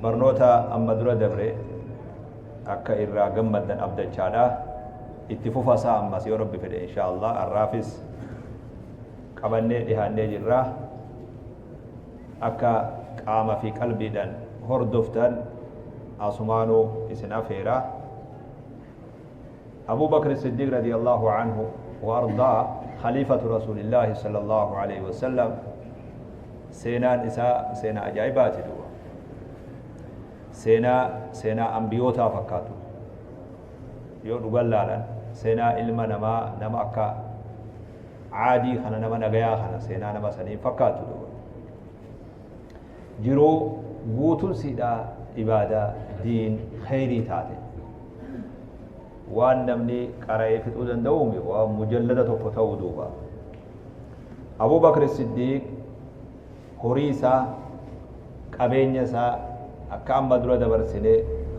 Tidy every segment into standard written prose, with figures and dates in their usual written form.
Barnoota amma dura dabre akka irraa gammaddan abdachaadha. Itti fufa isaa ammas yoo Rabbi fedhe insha Allah arraafis qabannee dhihaannee jirra. Akka qaama fi qalbiidhaan hordoftan asumaanuu isin afeera. Abu Bakr Siddiq radiyallahu anhu wa ardaa, khaliifatu Rasuulillaahi sallallahu alaihi wasallam, seenaan isaa seenaa ajaa'ibaati duuba. Seenaa seenaa ambiyootaa fakkaatu. Yoo dhugan laalan, seenaa ilma namaa, nama akka caadii kana, nama nagayaa kana, seenaa nama sanii fakkaatu duuba. Jiruu guutuun siidhaa ibaadaa, diin, kheyrii taate. Waan namni qara'ee fixuu danda'uumi, waan mujallada tokko ta'uu duuba. Abu Bakr Siddiq horii isaa, qabeenya isaa akka amma dura dabarsine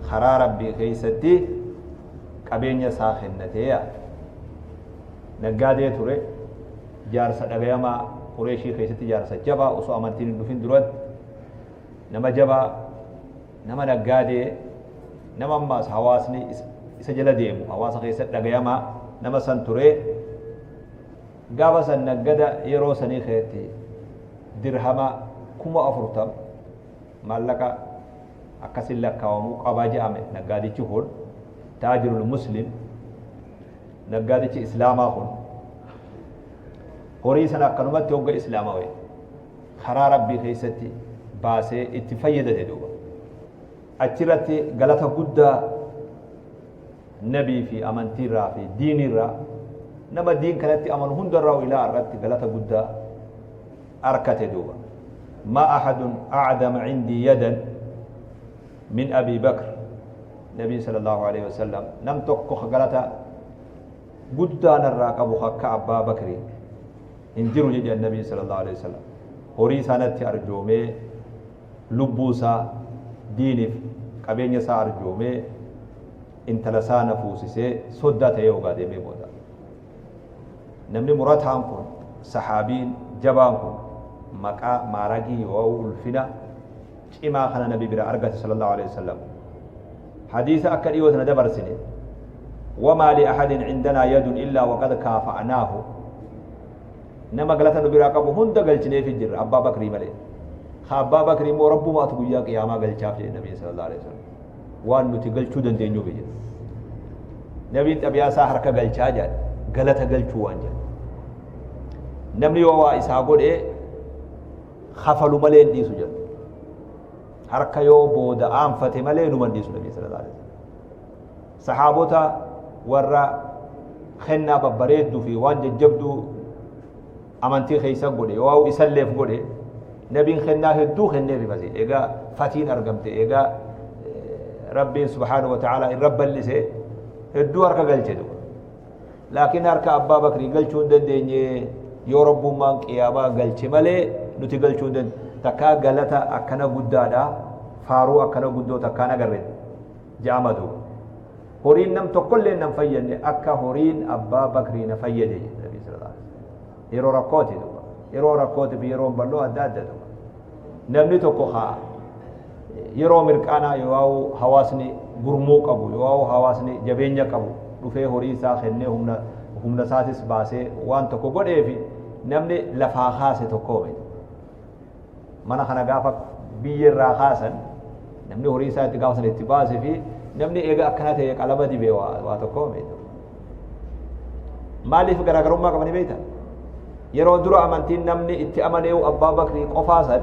karaa Rabbii keessatti qabeenya isaa kennatee yaa. Naggaadee ture, jaarsa dhagayamaa Qureeshii keessatti, jaarsa jabaa, osoo amantiin hin dhufin duratti nama jabaa, nama naggaadee, nama ammaas hawaasni isa jala deemu, hawaasa keessatti dhagayamaa nama san ture. Gaafa san naggada yeroo sanii keessatti dirhama 40,000, maallaqa akkasin lakkaawamuu qabaa jedhame. Naggaadichi kun, taajirul muslim, naggaadichi islaamaa kun, horii sana akkanumatti hogga islaamawe karaa Rabbii keessatti baasee itti fayyadate duuba. Achirratti galata guddaa nabii fi amantiirraa fi diinirraa, nama diin kanatti amanu hundarraa ilaa irratti galata guddaa arkate duuba. ما أحد أعدم عندي يدا من أبي بكر. نبي صلى الله عليه وسلم نم tokko galata guddaa narraa qabu akka Abbaa Bakri hin jiru jedhe Nabii صلى الله عليه وسلم. Horii isaanatti arjoomee, lubbuu isaa diiniif, qabeenya isaa arjoomee, intala isaa na fuusisee, soddaa ta'ee ogaa deemee booda. Namni murataan kun, sahaabiin jabaan kun, maqaa maaragii yoo ulfina cimaa kana nabi bira argate صلى الله عليه وسلم. Hadiisa akka dhiyoo tana dabarsine, وما لأحد عندنا يد إلا وقد كافأناه, nama galata nu biraa qabu hunda galchineefi jirra Abbaa Bakrii malee. Ka Abbaa Bakrii immoo Rabbumaatu guyyaa qiyaamaa galchaaf jedhe Nabii صلى الله عليه وسلم. Waan nuti galchuu dandeenyuuf jedhe Nabiin. Xabiyaa isaa harka galchaa jedhe, galata galchuu waan jedhe. Namni yoo waa isaa godhe kafalu malee hin dhiisu jedhu. Harka yoo booda aanfate malee numa hin dhiisu Nabii صلى الله عليه وسلم. Sahaabota warra kennaa babbareedduu fi waan jajjabduu amantii keessa godhe, yoo isalleef godhe, nabiin kennaa hedduu kenneef fasi. Egaa fatiin argamte, egaa Rabbiin سبحانه وتعالى irra bal'ise, hedduu harka galche duuba. Laakiin harka Abbaa Bakrii galchuu hin dandeenye, yoo Rabbummaan qiyaamaa galche malee nuti galchuu hin dandeenye. Takkaa galata akkana guddaadha, faaruu akkana guddoo takkaan agarre ja'ama duuba. Horiin nam tokkollee nan fayyadne akka horiin Abbaa Bakrii na fayyade Nabi صلى الله عليه وسلم. Yeroo rakkooti duuba, yeroo rakkooti fi yeroo bal'oo adda adda duuba. Namni tokko haa yeroo mirqaanaa, yoo hawaasni gurmuu qabu, yoo hawaasni jabeenya qabu, dhufee horii isaa kennee, humna isaatis baasee waan tokko godheefi, namni lafaa kaase tokko miti. Mana kana gaafa biyya irraa kaasan, namni horii isaa itti gaafa sana itti baasee fi namni eega akkana ta'e qalama dibee waa tokko miti. Maaliif garaagarummaa qabanii beektan? Yeroo dura amantiin namni itti amanee Abbaa Bakrii qofaa san,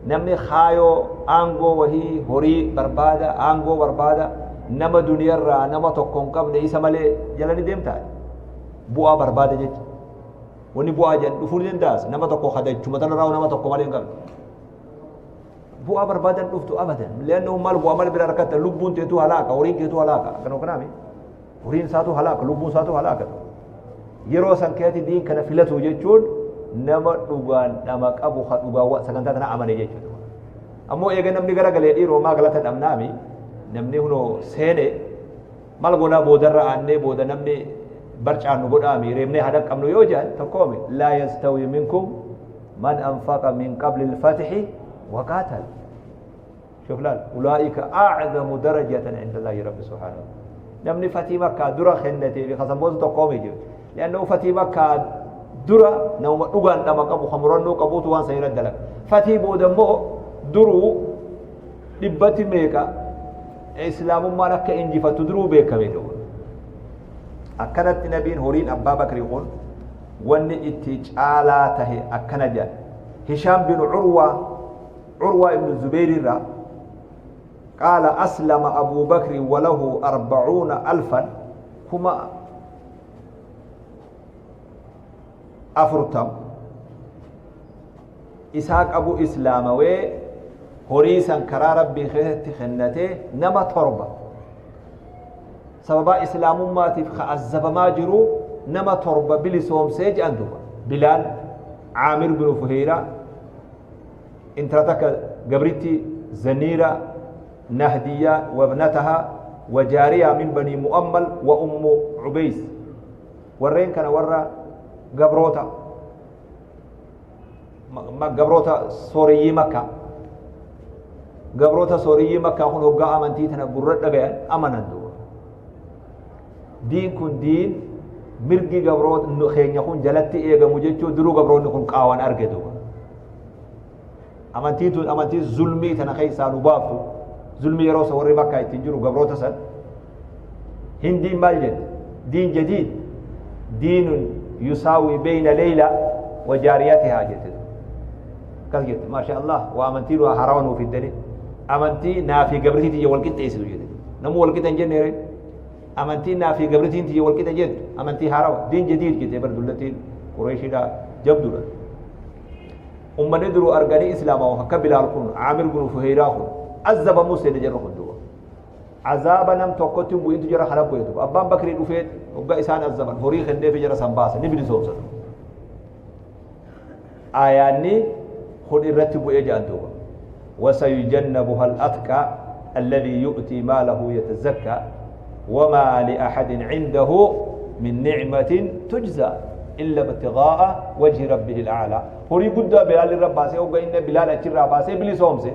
namni kaayoo aangoo wahii, horii barbaada, aangoo barbaada, nama duniyarraa nama tokko hin qabne isa malee jala ni deemtaa, bu'aa barbaada jecha. Wanni bu'aa jedhan dhufuu ni danda'as. Nama tokko kadachuma tanarraa nama tokko malee hin qabne bu'aa barbaadan dhuftu abadan. Leannoo maal bu'aa maal bira harkatta? Lubbuun teetu halaaka, horiin keetu halaaka. Akkana kanaami horiin isaatu halaaka, lubbuun isaatu halaaka. Yeroo san keetti diin kana filatu jechuun nama dhugaan dhama qabu, ka dhugaa sagantaa tana amane jechuudha. Ammoo eega namni garagalee, dhiiroo maa galata dhabnaami, namni hunoo seene maal goonaa, boodarra aannee booda namni barcaan nu godhaami, reebnee haadha qabnu yoo jedhan tokkoomi. لا يستوي منكم من أنفق من قبل الفتح وقاتل. Shuf laal ulaa'ika a'zamu darajatan inda Allaahi rabbi subhaanahu namni fatii makkaa dura kennatee fi kasan booda tokkoo miti li'annahu fatii makkaa dura namuma dhugaan dhama qabu kan murannoo qabuutu waan san irra dalaga fatii booda immoo duruu dhibbatti meeqa islaamummaan akka injifattu duruu beekame dhuga akkanatti nabiin horiin abbaa bakrii kun wanni itti caalaa tahe akkana jedhan hishaam bin urwaa Urwaa ibnu Zubayr irraa qaala aslama Abu Bakri walahu arbacuuna alfan 40,000 isaa qabu islaamawee horii san karaa rabbii keessatti kennatee nama torba sababaa islaamummaatiif ka azzabamaa jiru nama torba bilisoomsee jedhan duuba Bilaal Caamir binu Fuheyraa intala takka gabritti zaniira nahdiya wabnataha wa jaariya min banii mu'ammal wa ummu cubeys warreen kana warra gabroota gabroota sooreyyii makkaa gabroota sooreyyii makkaa kun hoggaa amantii tana gurra dhagayan amanan duuba diin kun diin mirgi gabroota keenya kun jalatti eegamu jechuu duruu gabroonni kun qaawan arge duuba amantiin tun amantii zulmii tana keessaa nu baaftu zulmii yeroo san warri makkaa ittiin jiru gabroota san hindiin maal jette diin jadiid diinun yusaawii beeyna leeyla wa jaariyatihaa jette akkas jette maasha allah waa amantii nu harawa nuu fiddani amantii naa fi gabritii tiyya wal qixxeessitu jette namuu wal qixa hin jenne ree amantii naa fi gabritiin tiyya wal qixa jettu amantii haarawa diin jadiid jette bar dullattiin qureeshiidha jabduudha ummanni duruu arganii islaama akka bilaal kun caamir bunu fuheyraa kun azabamuu seene jarri kun duuba azaaba nam tokkotti hin bu'intu jara kana bu'e duuba abbaan bakrii dhufee hogga isaan azaban horii kenneefi jara san baase ni bilisoomsa duuba aayaanni kun irratti bu'ee jedhan duuba wasayujannabuha al-atqa alladhi yu'tii maalahu yatazakka wamaa li'ahadin cindahu min ni'matin tujza illa ibtighaa'a wajhi rabbihi al-a'laa horii guddaa bilaal irra baasee hogga inni bilaal achirraa baasee bilisoomse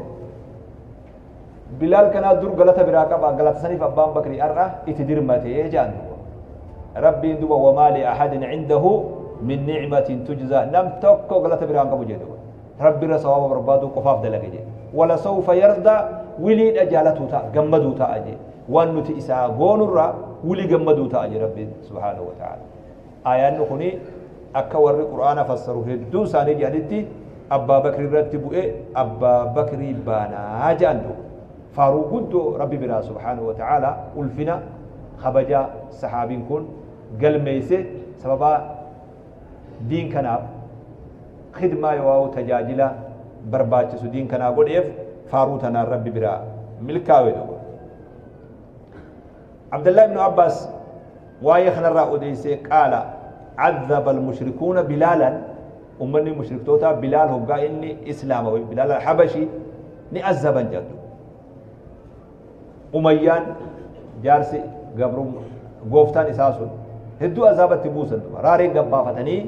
bilaal kanaa dur galata biraa qaba galata saniif abbaan bakrii har'a itti dirmatee jedhan duuba rabbiin duba wamaa li'ahadin cindahu min ni'matin tujza nam tokko galata biraa hin qabu jedhe duuba rabbi irra sawaaba barbaaduu qofaaf dalage jedhe wala sawfa yarda wiliidha jaalatuu ta'a gammaduu ta'a jedhe waan nuti isaa goonurraa wilii gammaduu ta'a jedhe rabbiin subhaanahu wa ta'ala Aayaanni kuni akka warri Qur'aana fassaru hedduun isaanii jedhanitti Abbaa Bakrii irratti bu'e Abbaa Bakrii baanaa jedhan duuba. Faaruu guddoo Rabbi biraa subhaanahu wa ta'ala ulfina kabajaa sahaabiin kun galmeeyse sababaa diin kanaaf khidmaa yookaan tajaajila barbaachisu diin kanaa godheef faaruu tanaan Rabbi biraa milkaawe duuba. Abdallah ibn Abbas waa'ee kanarraa odeessee qaala cadhaba almushrikuuna bilaalan ummanni mushriktootaa bilaal hoggaa inni islaama bilaal alhabashi ni azaban jedhu umayyaan jaarsi gabrum gooftaan isaa sun hedduu azaabatti buusan duba raaree gabbaafatanii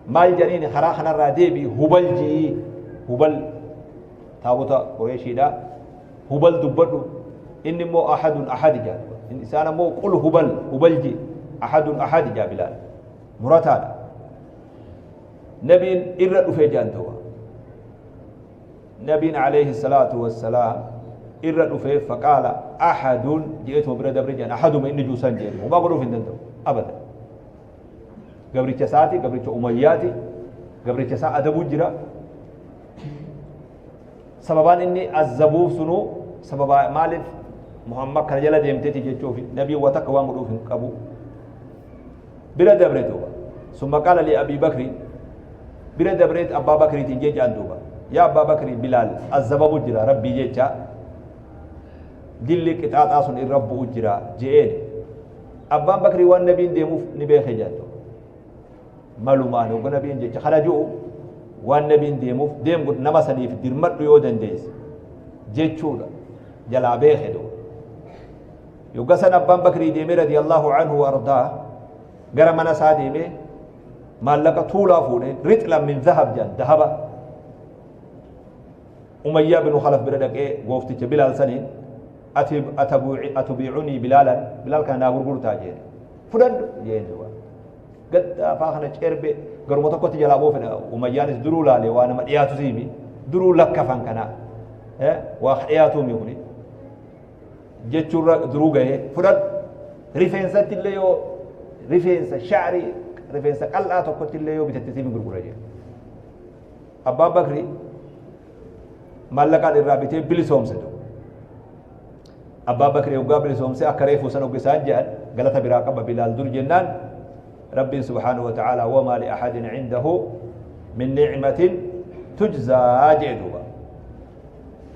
maal jedhaniin karaa kanarraa deebii hubal ji'i hubal taabota qureeshiidha hubal dubbadhu inni immoo ahadun ahadi jaa isaan ammoo qul hubal hubal ji ahadun ahadi jaa bilaal murataadha nabiin irra dhufee jaan duuba nabiin alayhi salaatu wassalaam irra dhufee faqaala ahadun jeetuma bira dabre jaan ahaduma inni juusan jeen homaa godhuuf hin danda'u abadan gabricha isaati gabricha umayyaati gabricha isaa adabuu jira Sababaan inni azzabuuf sunuu sababa maaliif Muhammad kana jala deemteeti jechuufi nabiin waa takka waan godhuuf hin qabu. Bira dabre duuba. Summa qaala li Abii Bakri bira dabreet Abbaa Bakriitiin jee jedhan duuba. Yaa Abbaa Bakrii Bilaal azzabamu jira Rabbii jecha dilli qixaaxaa sun irra bu'u jira je'een. Abbaan Bakrii waan nabiin deemuuf ni beeke jedhan duuba. Malumaan hogga nabiin jecha kana ju'u waan nabiin deemuuf deem godhu nama saniif dirmadhu yoo dandeesse jechuudha jalaa beeke duuba. Yogga san abbaan Bakrii deemee radiyallahu anhu wa ardaa gara mana isaa deemee maallaqa tuulaa fuudhee rixlan min zahab jedhan dahaba. Umayyaa binu Khalaf bira dhaqee goofticha Bilaal saniin atubiicunii Bilaalan, Bilaal kana naa gurgurtaa jeen. Fudhadhu jeen duuba. Gaddaa afaa kana cerbe garuma tokkotti jalaa boo fedha. Umayyaanis duruu laale waa nama dhiyaatu siimi. Duruu lakkafan kana. Waa dhiyaatuumi kuni. Jechuurra duruu gahee fudhadhu. Rifeensatti illee yoo rifeensa sha'rii rifeensa qal'aa tokkotti illee yoo bitatte siif gurgura jeen. Abbaan Bakri maallaqaan irraa bitee bilisoomse duuba. Abbaa Bakri hoggaa bilisoomse akka reefuu san hoggisaan jedhan galata biraa qaba Bilaal dur jennaan Rabbiin subhaanahu wa ta'ala wamaa li ahadin cindahu min ni'matin tujzaa jee duuba.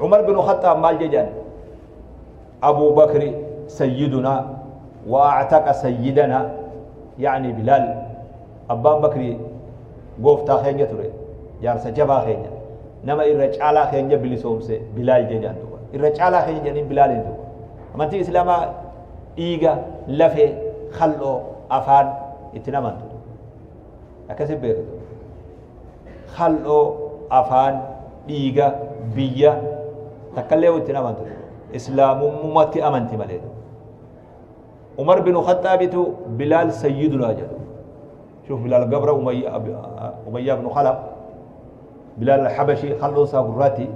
Umar bin Khattaab maal jedhan? Abu Bakri sayyiduna wa a'taqa sayyidana yaani Bilaal. Abbaan Bakri gooftaa keenya ture, jaarsa jabaa keenya, nama irra caalaa keenya bilisoomse Bilaal jedhan duuba. Irra caalaa keenya jedhaniin Bilaaliin duuba. Amantii Islaamaa dhiiga, lafee, kal'oo, afaan itti amantu. Akkasi beektu. Kal'oo, afaan, dhiiga, biyya takkallee itti amantu. Islaamummaatti amanti malee. Umar bin Khaxaabitu Bilaal sayyidunaa jedhu. Shuf Bilaal gabra Umayyaa bin Khalaf. Bilaal al-Habashii kal'oon isaa gurraatti.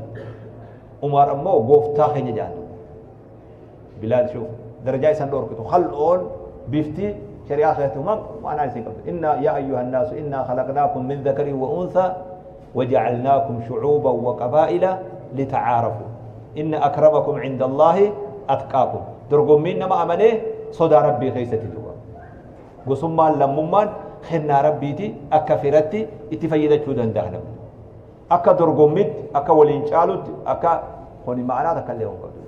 Umar ammoo gooftaa keenya jedhan. Bilaal shuf darajaa isaan dhorkitu kal'oon bifti shari'aa keessatti humaan ma'anaa isin qabdu. Inna yaa ayyuhan naasu innaa khalaqnaakum min dhakarin wa unthaa waja'alnaakum shu'uuban wa qabaa'ila lita'aarafu. Inna akramakum cinda Allaahi atqaakum. Dorgommiin nama amanee sodaa Rabbii keessatti duuba. Gosummaan lammummaan kennaa Rabbiiti, akka firatti itti fayyadachuu danda'a namni. Akka dorgommitti, akka waliin caalutti, akka kuni ma'anaa takka illee hin qabdu.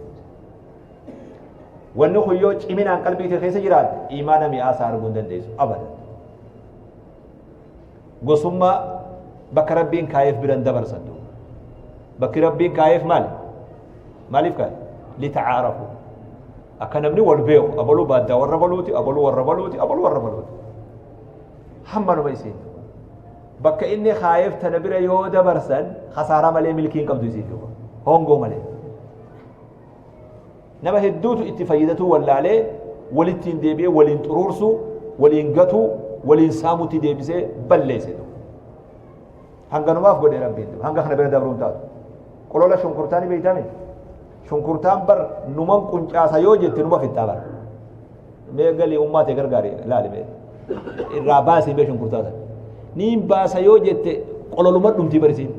Wanni kun yoo ciminaan qalbii kee keessa jiraatte imaana mi'aasaa arguu hin dandeessu abadan. Gosummaa bakka Rabbiin kaayeef biran dabarsan duuba. Bakki Rabbiin kaayeef maali? Maaliif kaaye? Lita'aarafu. Akka namni wal beeku, abaluu baaddaa warra baluuti, abaluu warra baluuti, abaluu warra baluuti. Hammanuma isiin. Bakka inni kaayeef tana bira yoo dabarsan khasaaraa malee milkii hin qabdu isiin duuba. Hongoo malee. Nama hedduutu itti fayyadatuu wallaalee walittiin deebi'ee waliin xuruursuu, waliin gatuu, waliin saamutti deebisee balleesse. Hanganumaaf godhe Rabbiin. Hanga kana bira dabruun taatu. Qolola shunkurtaa ni beeytame. Shunkurtaan bar numan quncaasa yoo jette numa fixxaa bar. Mee galii ummaa ta'e gargaari ilaali mee. Irraa baasii mee shunkurtaa sana. Niin baasa yoo jette qololuma dhumtii barisiin.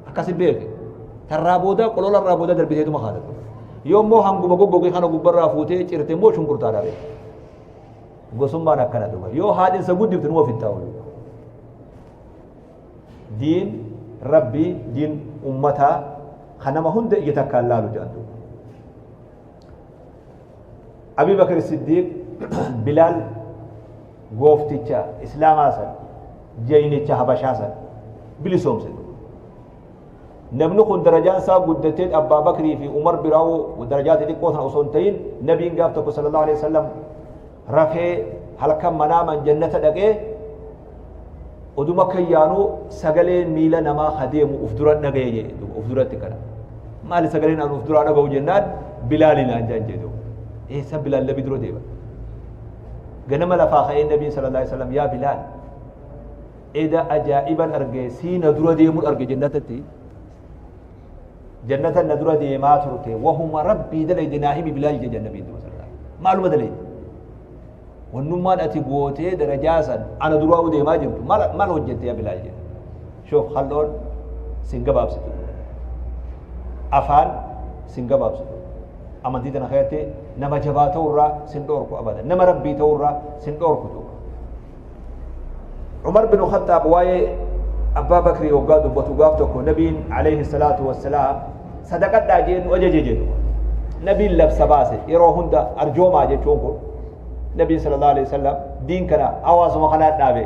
Akkasi beeke. Tarraa boodaa qolola irraa boodaa darbiteetuma kaadatu. Yoo immoo hanguma goggoge kana gubbarraa fuutee cirte immoo shunkurtaa dhabe. Gosummaan akkana duuba. Yoo haadhinsa guddifte numa fixxaa oolu. Diin Rabbii, diin ummataa kan nama hunda ija takkaan laalu jedhan duuba. Abii Bakr Siddiiq Bilaal goofticha Islaamaa san, jaynicha Habashaa san bilisoomse. Namni kun darajaan isaa guddatee Abbaa Bakrii fi Umar biraa darajaa xixiqqoo sana osoo hin ta'in nabiin gaaf tokko sallallahu alaihi wasallam rafee halkan manaaman jannata dhaqee oduma kayyaanuu sagalee miila namaa kadeemu uf dura dhagaye jedhe, uf duratti kana. Maali sagaleen an uf duraa dhaga'u jennaan Bilaali naan jaan jedhu. Eessa Bilaal nabi dura deema? Ganama lafaa ka'ee nabiin sallallahu alaihi wasallam yaa Bilaal eda ajaa'iban arge, sii na dura deemuun arge jannatatti. Jannata na dura deemaa turte wahuma Rabbii dalayde naa himi Bilaal jedhe nabiin duba sallallahu alaihi wasallam. Maaluma dalayde? Wannummaan ati gootee darajaa san ana duraa deemaa jirtu maal maal hojjette yaa Bilaal jedhe. Shoof halloon sin gabaabsitu. Afaan sin gabaabsitu. Amantii tana keessatti nama jabaa ta'urraa sin dhoorku abadan. Nama Rabbii ta'urraa sin dhoorku duuba. Umar bin Khattaab waa'ee Abbaa Bakrii hoggaa dubbatu gaaf tokko Nabiin alayhi salaatu wassalaam sadaqadhaa jee nu ajaje jedhu. Nabiin labsa baase yeroo hunda arjoomaa jechuun kun Nabiin sallallahu alayhi wasallam diin kana hawaasuma kanaa dhaabe.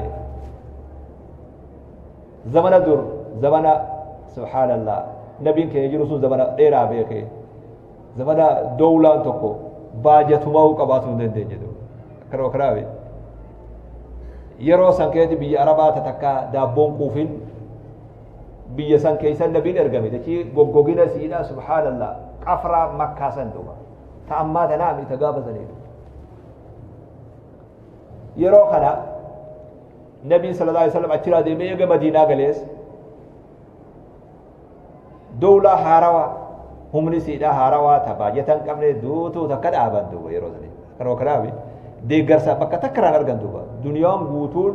Zamana dur zamana subhaanallah Nabiin keenya jiru sun zamana dheeraa beekee zamana dowlaan tokko baajatumaa qabaatu hin dandeenye. Akkanuma kanaa beeku. Yeroo san keessatti biyya Arabaa takka daabboon quufin Biyya san keessa nabiin ergame dachii goggogina siidha, subhaanallah, qafraa Makkaa san duuba ta ammaa tanaa miti, ta gaafa saniidha. Yeroo kana nabiin sallallahu alaihi wasallam achiraa deemee eega Madiinaa galees dowlaa haarawaa, humni siidhaa haarawaa ta baajata hin qabne duutuu takka dhaaban duuba. Yeroo sanii kanuma kanaafi deeggarsa bakka takka irraan argan duuba. Duniyaan guutuun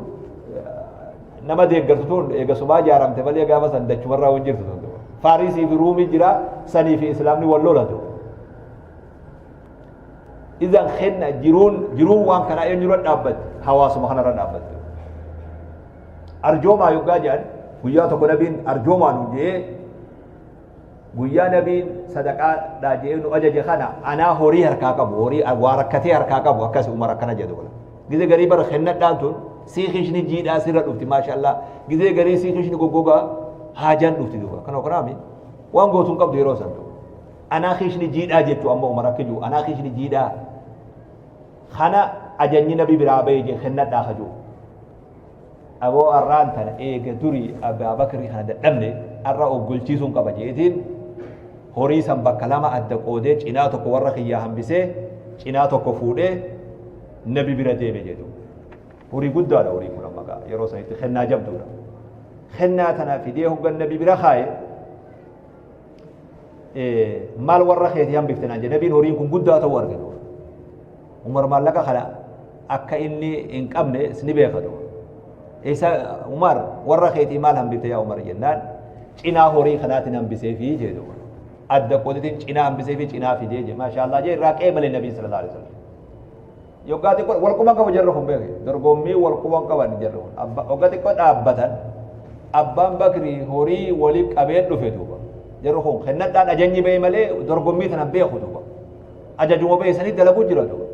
nama deeggartu tun eegasumaa ijaaramte malee gaafa san dachumarraa waan jirtu tun duuba. Faarisii fi Ruumii jira, sanii fi Islaamni wal lola duuba. Idan kenna jiruun waan kanaa eenyurra dhaabbatti? Hawaasuma kanarra dhaabbatti. Arjoomaa yoggaa jedhan, guyyaa tokko nabiin arjoomaa nu jedhee, guyyaa nabiin sadaqaadhaa jedhee nu ajaje kana anaa horii harkaa qabu, horii waa rakkatee harkaa qabu. Akkas Umar akkana jedhu godha. Gizee garii bara kennadhaan tun sii kishni jiidhaa sirra dhufti, maashaallah. Gizee garii sii kishni goggogaa haajaan dhufti duuba. Kana kanaami waan gootuun qabdu yeroo san duuba. Anaa kishni jiidhaa jechuu amma Umar akka jiru, anaa kishni jiidhaa kana ajajni nabi biraa bahee jee kennadhaa kajuu. Aboo, arraan tana eega durii Abaa Bakrii kana dadhabne arra oggolchiisuun qaba jeetiin horii san bakka lama adda qoodee, cinaa tokko warra kiyyaa hambisee, cinaa tokko fuudhee nabi bira deeme jedhu. Horii guddaadha horii kun amma gaa yeroo sanitti kennaa jabduudha. Kennaa tana fidee hoggan nabi bira kaaye, maal warra keetii hambifte naan jedhe nabiin. Horiin kun guddaa ta'uu arginu. Umar maallaqa kana akka inni hin qabne ni beekatu. Isa Umar, warra keetii maal hambifte yaa Umar jennaan, cinaa horii kanaatiin hambisee fi jedhu. Adda qooditiin cinaa hambisee fi cinaa fidee jedhe. Maashaallah jee irraa qeebale nabiin sallallahu alaihi wasallam. Yoggaa xiqqoo wal quban qabu jarri kun beeke, dorgommii wal quban qaban jarri kun. Yoggaa xiqqoo dhaabbatan abbaan Bakrii horii walii qabee dhufe duuba. Jarri kun kennadhaan ajajni ba'e malee dorgommii tana beeku duuba. Ajajuma ba'e sanii dalaguu jira duuba.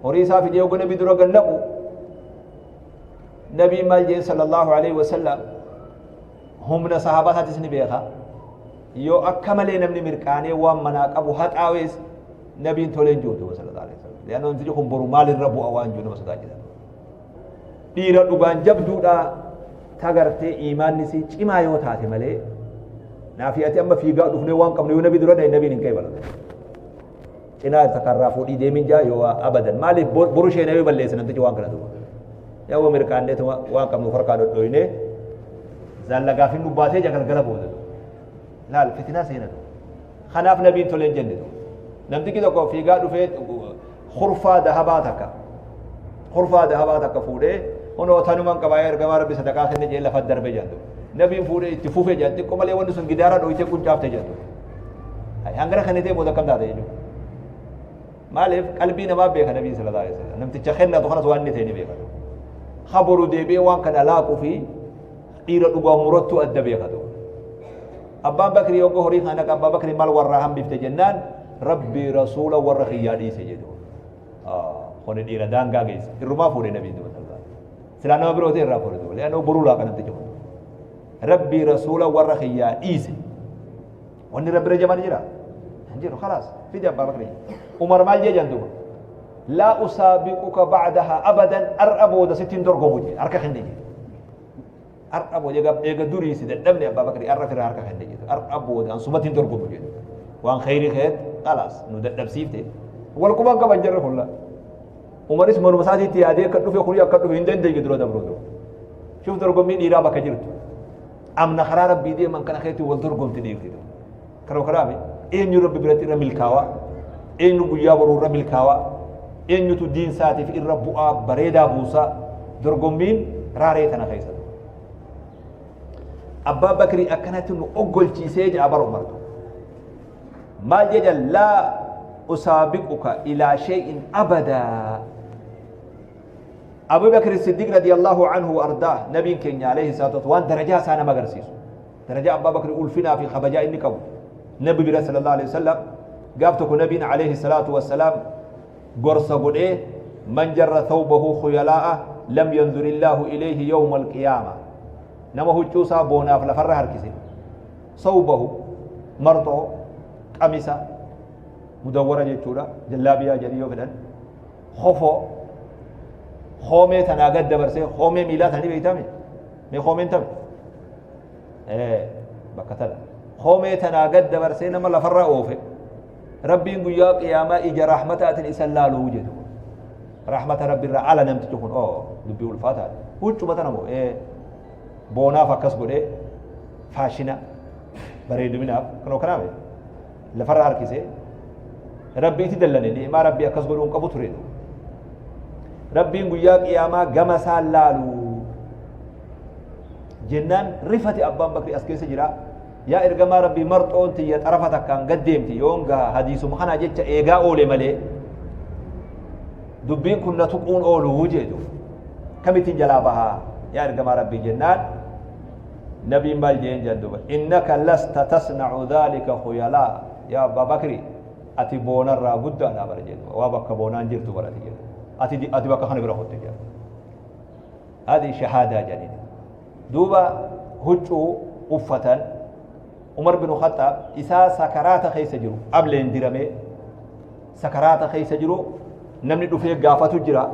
Horii isaa fidee yoggaa nabi dura gad naqu, nabii maal jeen sallallahu alaihi wasallam? Humna sahaabaa isaatis ni beeka. Yoo akka malee namni mirqaanee waan manaa qabu haxaawees nabiin toleen jiru duuba sallallahu alaihi wasallam. Li'anna namtichi kun boru maalirra bu'a waan jiru nama sodaachisa. Dhiira dhugaan jabduudha tagartee iimaanni si cimaa yoo taate malee, naafi ati amma fiigaa dhufnee waan qabnu yoo nabi dura dhahe nabiin hin qeebalu. Cinaa takarraa fuudhii deemin jaa yoo abadan, maaliif boru isheen yoo balleessa namtichi waan kana duuba. Yaa waa mirqaannee waan qabnu harkaa dhodhoynee zaallagaaf hin dubbaatee ja galgala booda. Laal fitinaa seenatu. Kanaaf nabiin toleen jenne. Namtichi tokko fiigaa dhufee khurfaa dahabaa takka fuudhee, hunoo tanuman qabaa, ergamaa Rabbi, sadaqaa kenne jee lafa darbe jedhu. Nabiin fuudhee itti fufee jedhan, xiqqoo malee wanni sun gidaara dhoyitee quncaafte jedhu. Hangana kennitee booda akkam taate jechuudha. Maaliif? Qalbii namaa beeka nabiin sallallahu alaihi wasallam. Namticha kennatu kanas waan inni ta'e ni beeka. Haboru deebi'ee waan kana laaquu fi dhiira dhugaa murattuu adda beekatu. Abbaan Bakrii yoggoo horii kana naqa, Abbaa Bakrii maal warraa hambifte jennaan, Rabbii rasuula warra kiyyaa dhiise jedhu. Kuni dhiira daangaa geesse. Irrumaa fuudhe nabiin duba sallallahu. Silaa nama biroo ta'e irraa fuudhe duba. Le'annoo boruu laaqa namtichi kun. Rabbii rasuula warra kiyyaa dhiise. Wanni Rabbi irra jabaan jira? Hin jiru. Khalaas. Fidi Abbaa Bakrii. Umar maal jee jedhan duuba? Laa usaabiquka ba'daha abadan, ar'a booda sitti hin dorgomu jee. Harka kenne jee. Har'a booda eega durii si dadhabne, Abbaa Bakrii, har'a fira harka kenne jedhu. Har'a booda an sumatti hin dorgomu jedhu. Waan kheyrii keet khalaas nu dadhabsiifte. Wal quban qaban jarri kun la. Umaris manuma isaatiitti yaadee akka dhufe, kuni akka dhufe hin dandeenye dura dabruu dura. Shuf dorgommii dhiiraa bakka jirtu. Amna karaa Rabbii deeman kana keetti wal dorgomti dhiirti. Karoo karaami eenyu Rabbi biratti irra milkaawaa, eenyu guyyaa boruu irra milkaawaa, eenyutu diin isaatiif irra bu'aa bareedaa buusaa, dorgommiin raaree tana keessa. Abbaa Bakrii akkanatti nu oggolchiisee ja'a bara Umartu. Maal jedha? Laa usaabiquka ilaa shay'in abadaa. Abu Bakr Siddiq radiyallahu anhu wa ardaa, nabiin keenya alayhi salaatu waan darajaa isaa nama agarsiisu. Darajaa Abbaa Bakri, ulfinaa fi kabajaa inni qabu. Nabi bira sallallahu alayhi wasallam gaaf tokko nabiin alayhi salaatu wassalaam gorsa godhee, man jarra thawbahu khuyalaa'a lam yanzurillaahu ilayhi yawma alqiyaama. Nama huccuu isaa boonaaf lafarra harkise. Thawbahu marxoo, qamisa mudawwara jechuudha, jallaabiyaa jedhii yoo fedhan, kofoo koomee tanaa gad dabarsee, koomee miilaa tanii beeytame, mee koomeen tame Bakka tana koomee tanaa gad dabarsee nama lafarra oofe Rabbiin guyyaa qiyaamaa ija rahmataatiin isa laaluu jedhu. Rahmata Rabbiirraa ala namtichi kun oo dubbii ulfaataadha. Huccuma tana moo boonaaf akkas godhee faashina bareeduminaaf kanoo kanaa mee lafarra harkisee Rabbi itti dallane ni'imaa Rabbi akkas godhuu hin qabu ture. Rabbiin guyyaa qiyaamaa gama isaa laalu jennaan rifate. Abbaan Bakri as keessa jira. Yaa ergamaa Rabbii, marxoon tiyya xarafa takkaan gad deemti yoon gaha hadiisuma kanaa jecha eegaa oole malee dubbiin kun na tuquun oolu jedhu, kamittiin jalaa bahaa yaa ergamaa Rabbii jennaan, nabiin maal jeen jedhan duuba? Innaka lasta tasna'u dhaalika khuyalaa. Yaa Abbaa Bakri, ati boonarraa guddaadha bara jedhu. Waa bakka boonaan jirtu barati jedhu. Ati bakka kana bira kotte jedhu. Hadi shahaadaa jedhaniin duuba. Huccuu uffatan Umar bin Khattaab isaa sakaraata keessa jiru, ableen diramee sakaraata keessa jiru, namni dhufee gaafatu jira.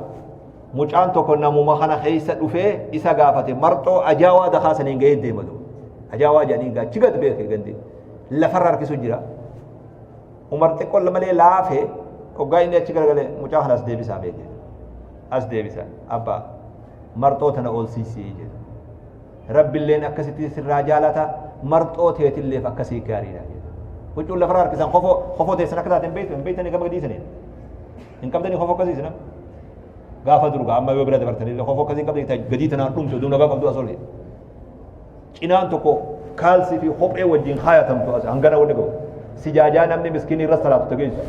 Mucaan tokko namuma kana keessa dhufee isa gaafate. Marxoo ajaawaa dakaa saniin gahee deema duuba. Ajaawaa jedhanii gaachi gad beeke gandi lafarra harkisu jira. Umar xiqqoo malee laafee hoggaa inni achi garagale, mucaa kana as deebisaa beeke, as deebisa, abbaa marxoo tana ol siisii jedhe. Rabbilleen akkasitti sirraa jaalata, marxoo teetilleef akkasii gaariidha jedhe. Huccuun lafarra harkisan kofoo kofoo teessan akka taate hin beektu, hin beektanii gama gadiisaniin hin qabdanii kofoo akkasii isin gaafa durga amma yoo bira dabartanillee kofoo akkasii hin qabdanii gadii tanaan dhumtu oduu nagaa qabdu as olii cinaan tokko kaalsii fi kophee wajjin kaayatamtu as hangana wanni qabu sijaajaa namni miskiinii irra salaatu tageessu.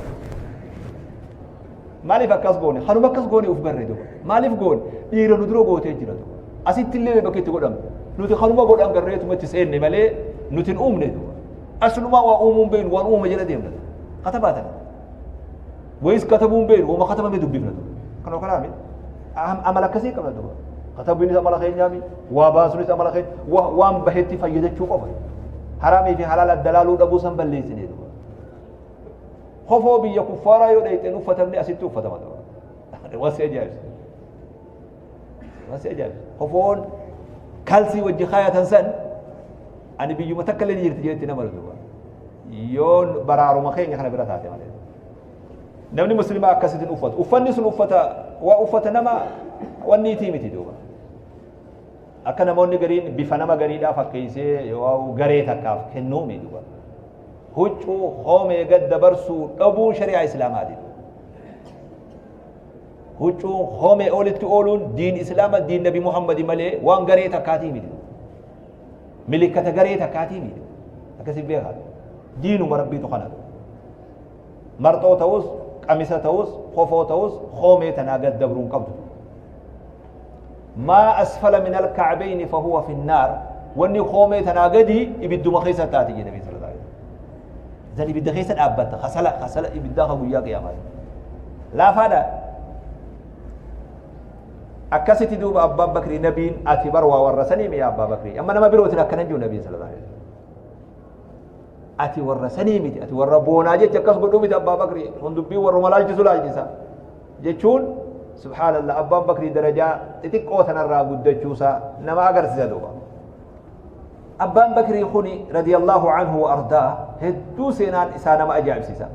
Maaliif akkas goone? Kanuma akkas goone uf garre duba. Maaliif goone? Dhiira nu dura gootee jira duba. Asitti illee bakki itti godhame. Nuti kanuma godhan garreetuma itti seenne malee nuti hin uumne duba. Aslumaa waa uumuun beeknu, waan uumame jala deemna. Katabaa tana. Wayis katabuu hin beeknu, wama katabame dubbifna duba. Kanoo kanaa miti. Amala akkasii qabna duba. Katabuunis amala keenyaami, waa baasuunis amala keenya, waan bahetti fayyadachuu qofa. Haraamii fi halaala adda laaluu dhabuu san balleessine duba. Kofoo biyya kuffaaraa yoo dhayxeen uffatamne asitti uffatama duba. Wasi ajaa'ibsa. Wasi ajaa'ibsa. Kofoon kalsii wajji kaayatan san ani biyyuma takka illee ni jirti jeetti nama duba. Yoon baraaruma keenya kana bira taate malee. Namni muslimaa akkasitti uffatu. Uffanni sun uffata waa uffata nama wanniitii miti duuba. Akka namoonni gariin bifa nama gariidhaa fakkeessee yoo garee takkaaf kennuu miti duuba. Huccuu hoomee gad dabarsuu dhabuu shari'aa islaamaati. Huccuun hoomee olitti ooluun diin islaama, diin Nabi Muhammadi malee waan garee takkaatii miti. Milikkata garee takkaatii miti. Akkasii beekaa. Diinuma Rabbiitu kana. Marxoo ta'us, qamisa ta'us, kofoo ta'us, hoomee tanaa gad dabruun qabdu. Maa asfala min alkacbayni fahuwa fi nnaar. Wanni koomee tanaa gadi ibidduma keessa taati jedhe Nabi sallallahu alaihi wasallam. Zan ibidda keessa dhaabbatta kasala kasala ibiddaa kan guyyaa qiyaamaa. Laafaadha. Akkasitti duuba Abbaan Bakrii Nabiin ati bar waa warra sanii mi'a Abbaa Bakrii. Amma nama birootiin akkana jiru Nabiin sallallahu alaihi wasallam. Ati warra sanii miti, ati warra boonaa jecha akkas godhuu miti Abbaa Bakrii. Kun dubbii warruma laalchisu laalchisa. Jechuun subhaanallah, Abbaan Bakrii darajaa xixiqqoo sanarraa guddachuusaa nama agarsiisa duuba. Abbaan Bakrii kuni radiyallahu anhu wa ardaa hedduu seenaan isaa nama ajaa'ibsiisa.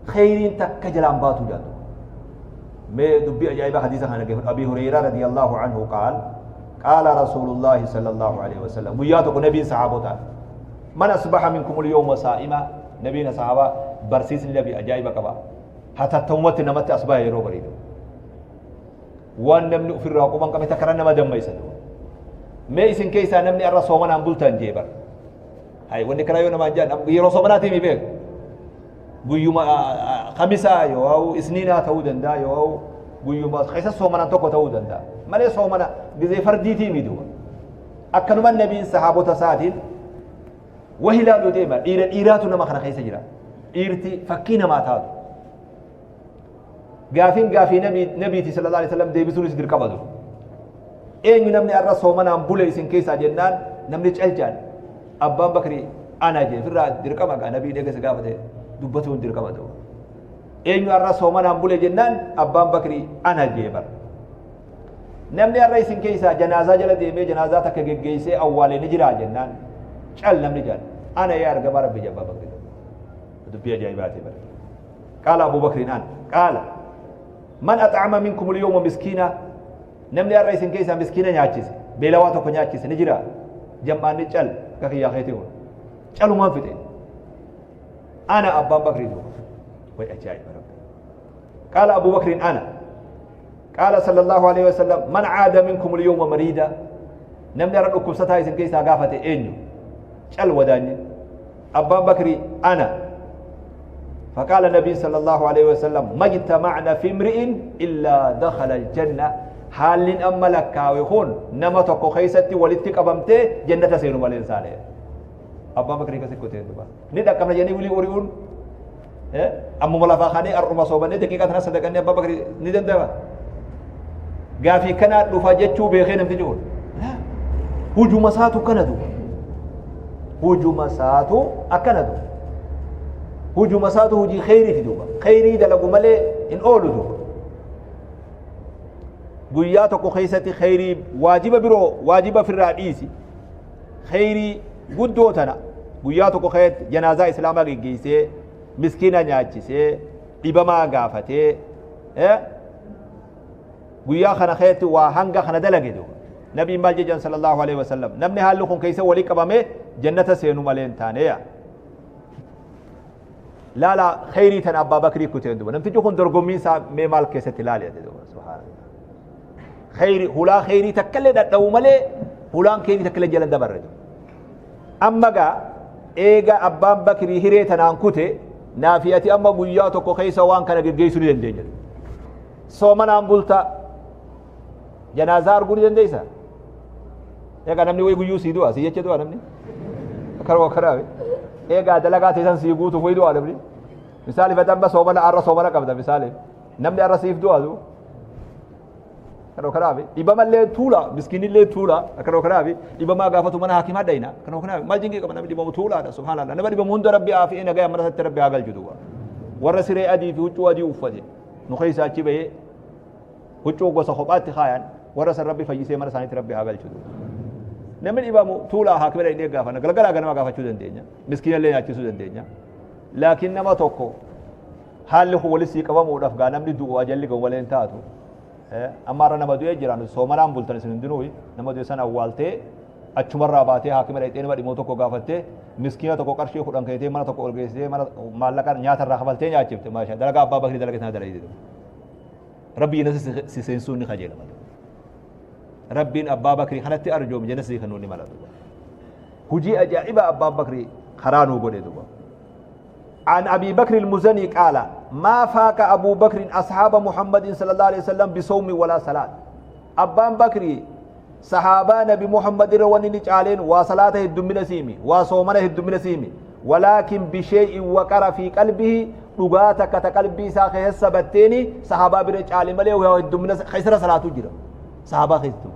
Kheyriin takka jalaan baatu jedhu. Mee dubbii ajaa'ibaa hadiisa kana dhaggeeffadhu. Abii Hureyraa radiyallahu anhu qaal qaala Rasuulullaahi sallallahu alaihi wasallam, guyyaa tokko nabiin sahaabotaan, man asbaha minkumul yawma saa'ima. Nabiin sahaabaa barsiisni nabii ajaa'iba qaba. Hatattamumatti namatti as bahe yeroo bariidu. Waan namni ofirraa quban qabe takka nama dammaysa. Mee isin keessaa namni arra soomanaan bultan jee bar. Hay, wanni kana yoo namaan jedhan yeroo soomanaatii mi beeku. Guyyuma kamisaa yoo isniinaa ta'uu danda'a, yoo guyyuma keessa soomanaan tokko ta'uu danda'a. Malee soomana gizee fardiitii mi duuba. Akkanuma nabiin sahaabota isaatiin wahi ilaaluu deema, dhiira dhiiraatu nama kana keessa jira. Dhiirti fakkii namaa taatu. Gaafiin gaafii nabiiti sallallahu alaihi wasallam deebisuunis dirqama ture. Eenyu namni har'a soomanaan bule isin keessaa jennaan, namni calcaan Abbaan Bakrii ana jee ofirraa dirqama gaa nabiin eegasa gaafate dubbatuun dirqama ta'u. Eenyu har'a soomanaan bule jennaan, Abbaan Bakrii ana jee bara. Namni har'a isin keessaa janaazaa jala deemee janaazaa takka geggeessee awwaalee ni jiraa jennaan cal namni jedhan ana yaa ergamaa Rabbi jedhe Abbaa Bakri. Dubbii ajaa'ibaati bara. Qaala Abuu Bakriin an qaala man ax'ama minkum al-yawma miskiina namni har'a isin keessaa miskiina nyaachise beelawaa tokko nyaachise ni jira jam'aanni cal akka kiyyaa keetii kun calumaan fixe ana abbaan bakrii duuba way ajaa'iba rabbi qaala abuu bakriin ana qaala sallallahu alaihi wasallam man caada minkum al-yawma mariida namni har'a dhukkubsataa isin keessaa gaafate eenyu cal wadaanye abbaan bakrii ana فقال النبي صلى الله عليه وسلم ما اجتمعنا في امرئ إلا دخل الجنة حال أما لكاوي خون نما تكو خيستي ولتي قبمتي جنة سينو مالين سالي أبا بكر كسي كوتين دبا ندا كم جاني ولي أوريون أمو ملافا خاني أرما صوبني دقيقة تنا صدقني أبا بكر ندن دبا غافي كنا دفا جچو بخي نمتي جول لا هجوم ساتو كندو هجوم ساتو أكندو هجوم ساتو هجي خيري تدوبا خيري دلقو ملي إن أولو دوبا guyyaa tokko keessatti kheyrii waajiba biroo waajiba firraa dhiisi kheyrii guddoo tana guyyaa tokko keessatti janaazaa islaamaa geggeessee miskiina nyaachisee dhibamaa gaafatee guyyaa kana keessatti waa hanga kana dalage duuba nabiin maal jedhan sallallahu alaihi wasallam namni haalli kun keessa walii qabame jannata seenu malee hin taaneya laala kheyrii tana abbaa bakrii kuteen duuba namtichi kun dorgommiin isaa mee maal keessatti laale duuba subhaanallah خير هلا خيري تكلي ددو ملي هلان خيري تكلي جلن دبر أما جا إيجا أبان بكري هري تنان كوتي نافيتي أما قياتو كو خيسا وان كان جيسو دين دين سومنا أمبولتا جنازة أرغوني دين ديسا إيجا نمني وي قيو سيدوا سيجي دوا نمني كرو كراوي إيجا دلقا تيسان سيقوتو فوي دوا نمني مثالي فتنبا سومنا أرى سومنا قبضا مثالي نمني أرى سيف دوا دو kanoo kanaafi dhibamallee tuula miskiinillee tuula kanoo kanaafi dhibamaa gaafatu mana hakimaa dhayna kanoo kanaafi maal jinqii qaba namni dhibamu tuulaadha subhaanallah nama dhibamu hunda rabbi aafii nagaya mana isaatti rabbi haa galchu duuba warra siree adii fi huccuu adii uffate nu keessa achi bahee huccuu gosa kophaatti kaayan warra san rabbi fayyisee mana isaaniitti rabbi haa galchu duuba namni dhibamu tuulaa hakima dhaynee gaafanna galgalaa ganama gaafachuu dandeenya miskiinallee nyaachisuu dandeenya laakiin nama tokko haalli kun walitti qabamuudhaaf gaa namni du'u ajalli gahu malee hin taatu amma har'a nama du'ee jira soomanaan bultan isin hundinuu nama du'e sana awwaaltee achumarraa baatee haakima dhaqxee nama dhimmoo tokko gaafattee miskiina tokko qarshii 10 kennitee mana tokko ol geessitee mana maallaqa nyaatarraa kafaltee nyaachifte maashaa dalagaa abbaa bakrii dalage sana dalagite rabbi jannata si seensuu ni kajeela malee rabbiin abbaa bakrii kanatti arjoome jannata si kennuu ni mala duuba hujii ajaa'ibaa abbaan bakrii karaa nuu godhe duuba. عن أبي بكر المزني قال ما فاق أبو بكر أصحاب محمد صلى الله عليه وسلم بصوم ولا صلاة. أبان بكر صحابة نبي محمد رواني نجعلين وصلاته الدم نسيمي وصومنه الدم نسيمي ولكن بشيء وقر في قلبه رغاتك تقلبي ساخه السبتيني صحابة برج عالم ملي وهو الدم نس خسر صلاته جرا صحابة خسر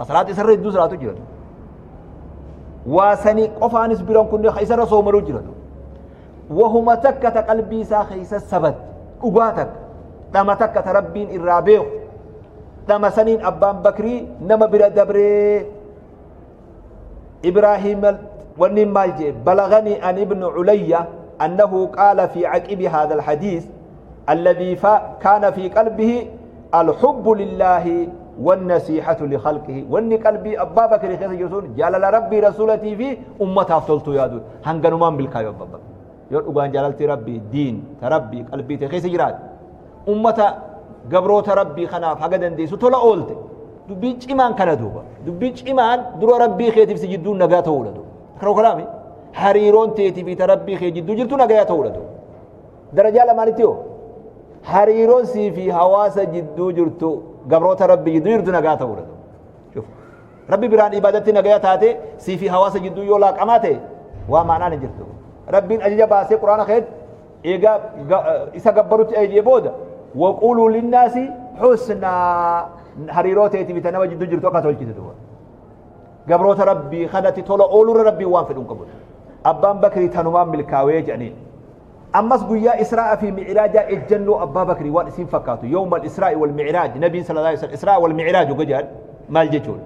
صلاة سر الدو صلاته جرا وسني قفانس بيرون كن خسر صومرو جرا وهما تكت قلبي ساخيس السبت أقاتك تما تكت ربين الرابيو تما سنين أبان بكري نما برا دبري إبراهيم ونين مالجي بلغني أن ابن عليا أنه قال في عقب هذا الحديث الذي كان في قلبه الحب لله والنصيحة لخلقه واني قلبي أبا بكر خيس جرسون جلال ربي رسولتي في أمتها أفضلت يا دود هنغنو مان بالكايو أبا بكر يقول أبان جلالتي ربي دين تربي قلبي تخيس جرات أمتا قبروت ربي خناف حقا دنديسو تولا أولت دبيج إيمان كان دوبا دبيج إيمان درو ربي خيتي في سجدون نقاته ولدو كرو كلامي حريرون تيتي في تربي خيتي جدو جرتو نقاته ولدو درجة لما نتيو حريرون سي في حواس جدو جرتو قبروت ربي جدو جرتو نقاته ولدو شوف ربي بران عبادتي نقاته سي في حواس جدو يولاك أماتي ومعناه نجرتو ربين أجي باسي قرآن خير إيجا إسا قبروت أيدي بودا وقولوا للناس حسنا حريروت تيتي بتنوى جدو جرتو كاتول جدو قبروت ربي خدتي تولو أولو ربي وان في الأنقبول أبان بكري تنوان بالكاوي جانين Ammas guyyaa Israa'a fi Mi'raajaa ejjannoo Abbaa Bakrii waan isin fakkaatu yawma al-Israa'i wal Mi'raaj Nabiin sallallahu alaihi wasallam Israa'a wal Mi'raaj hogga jedhan maal jechuudha?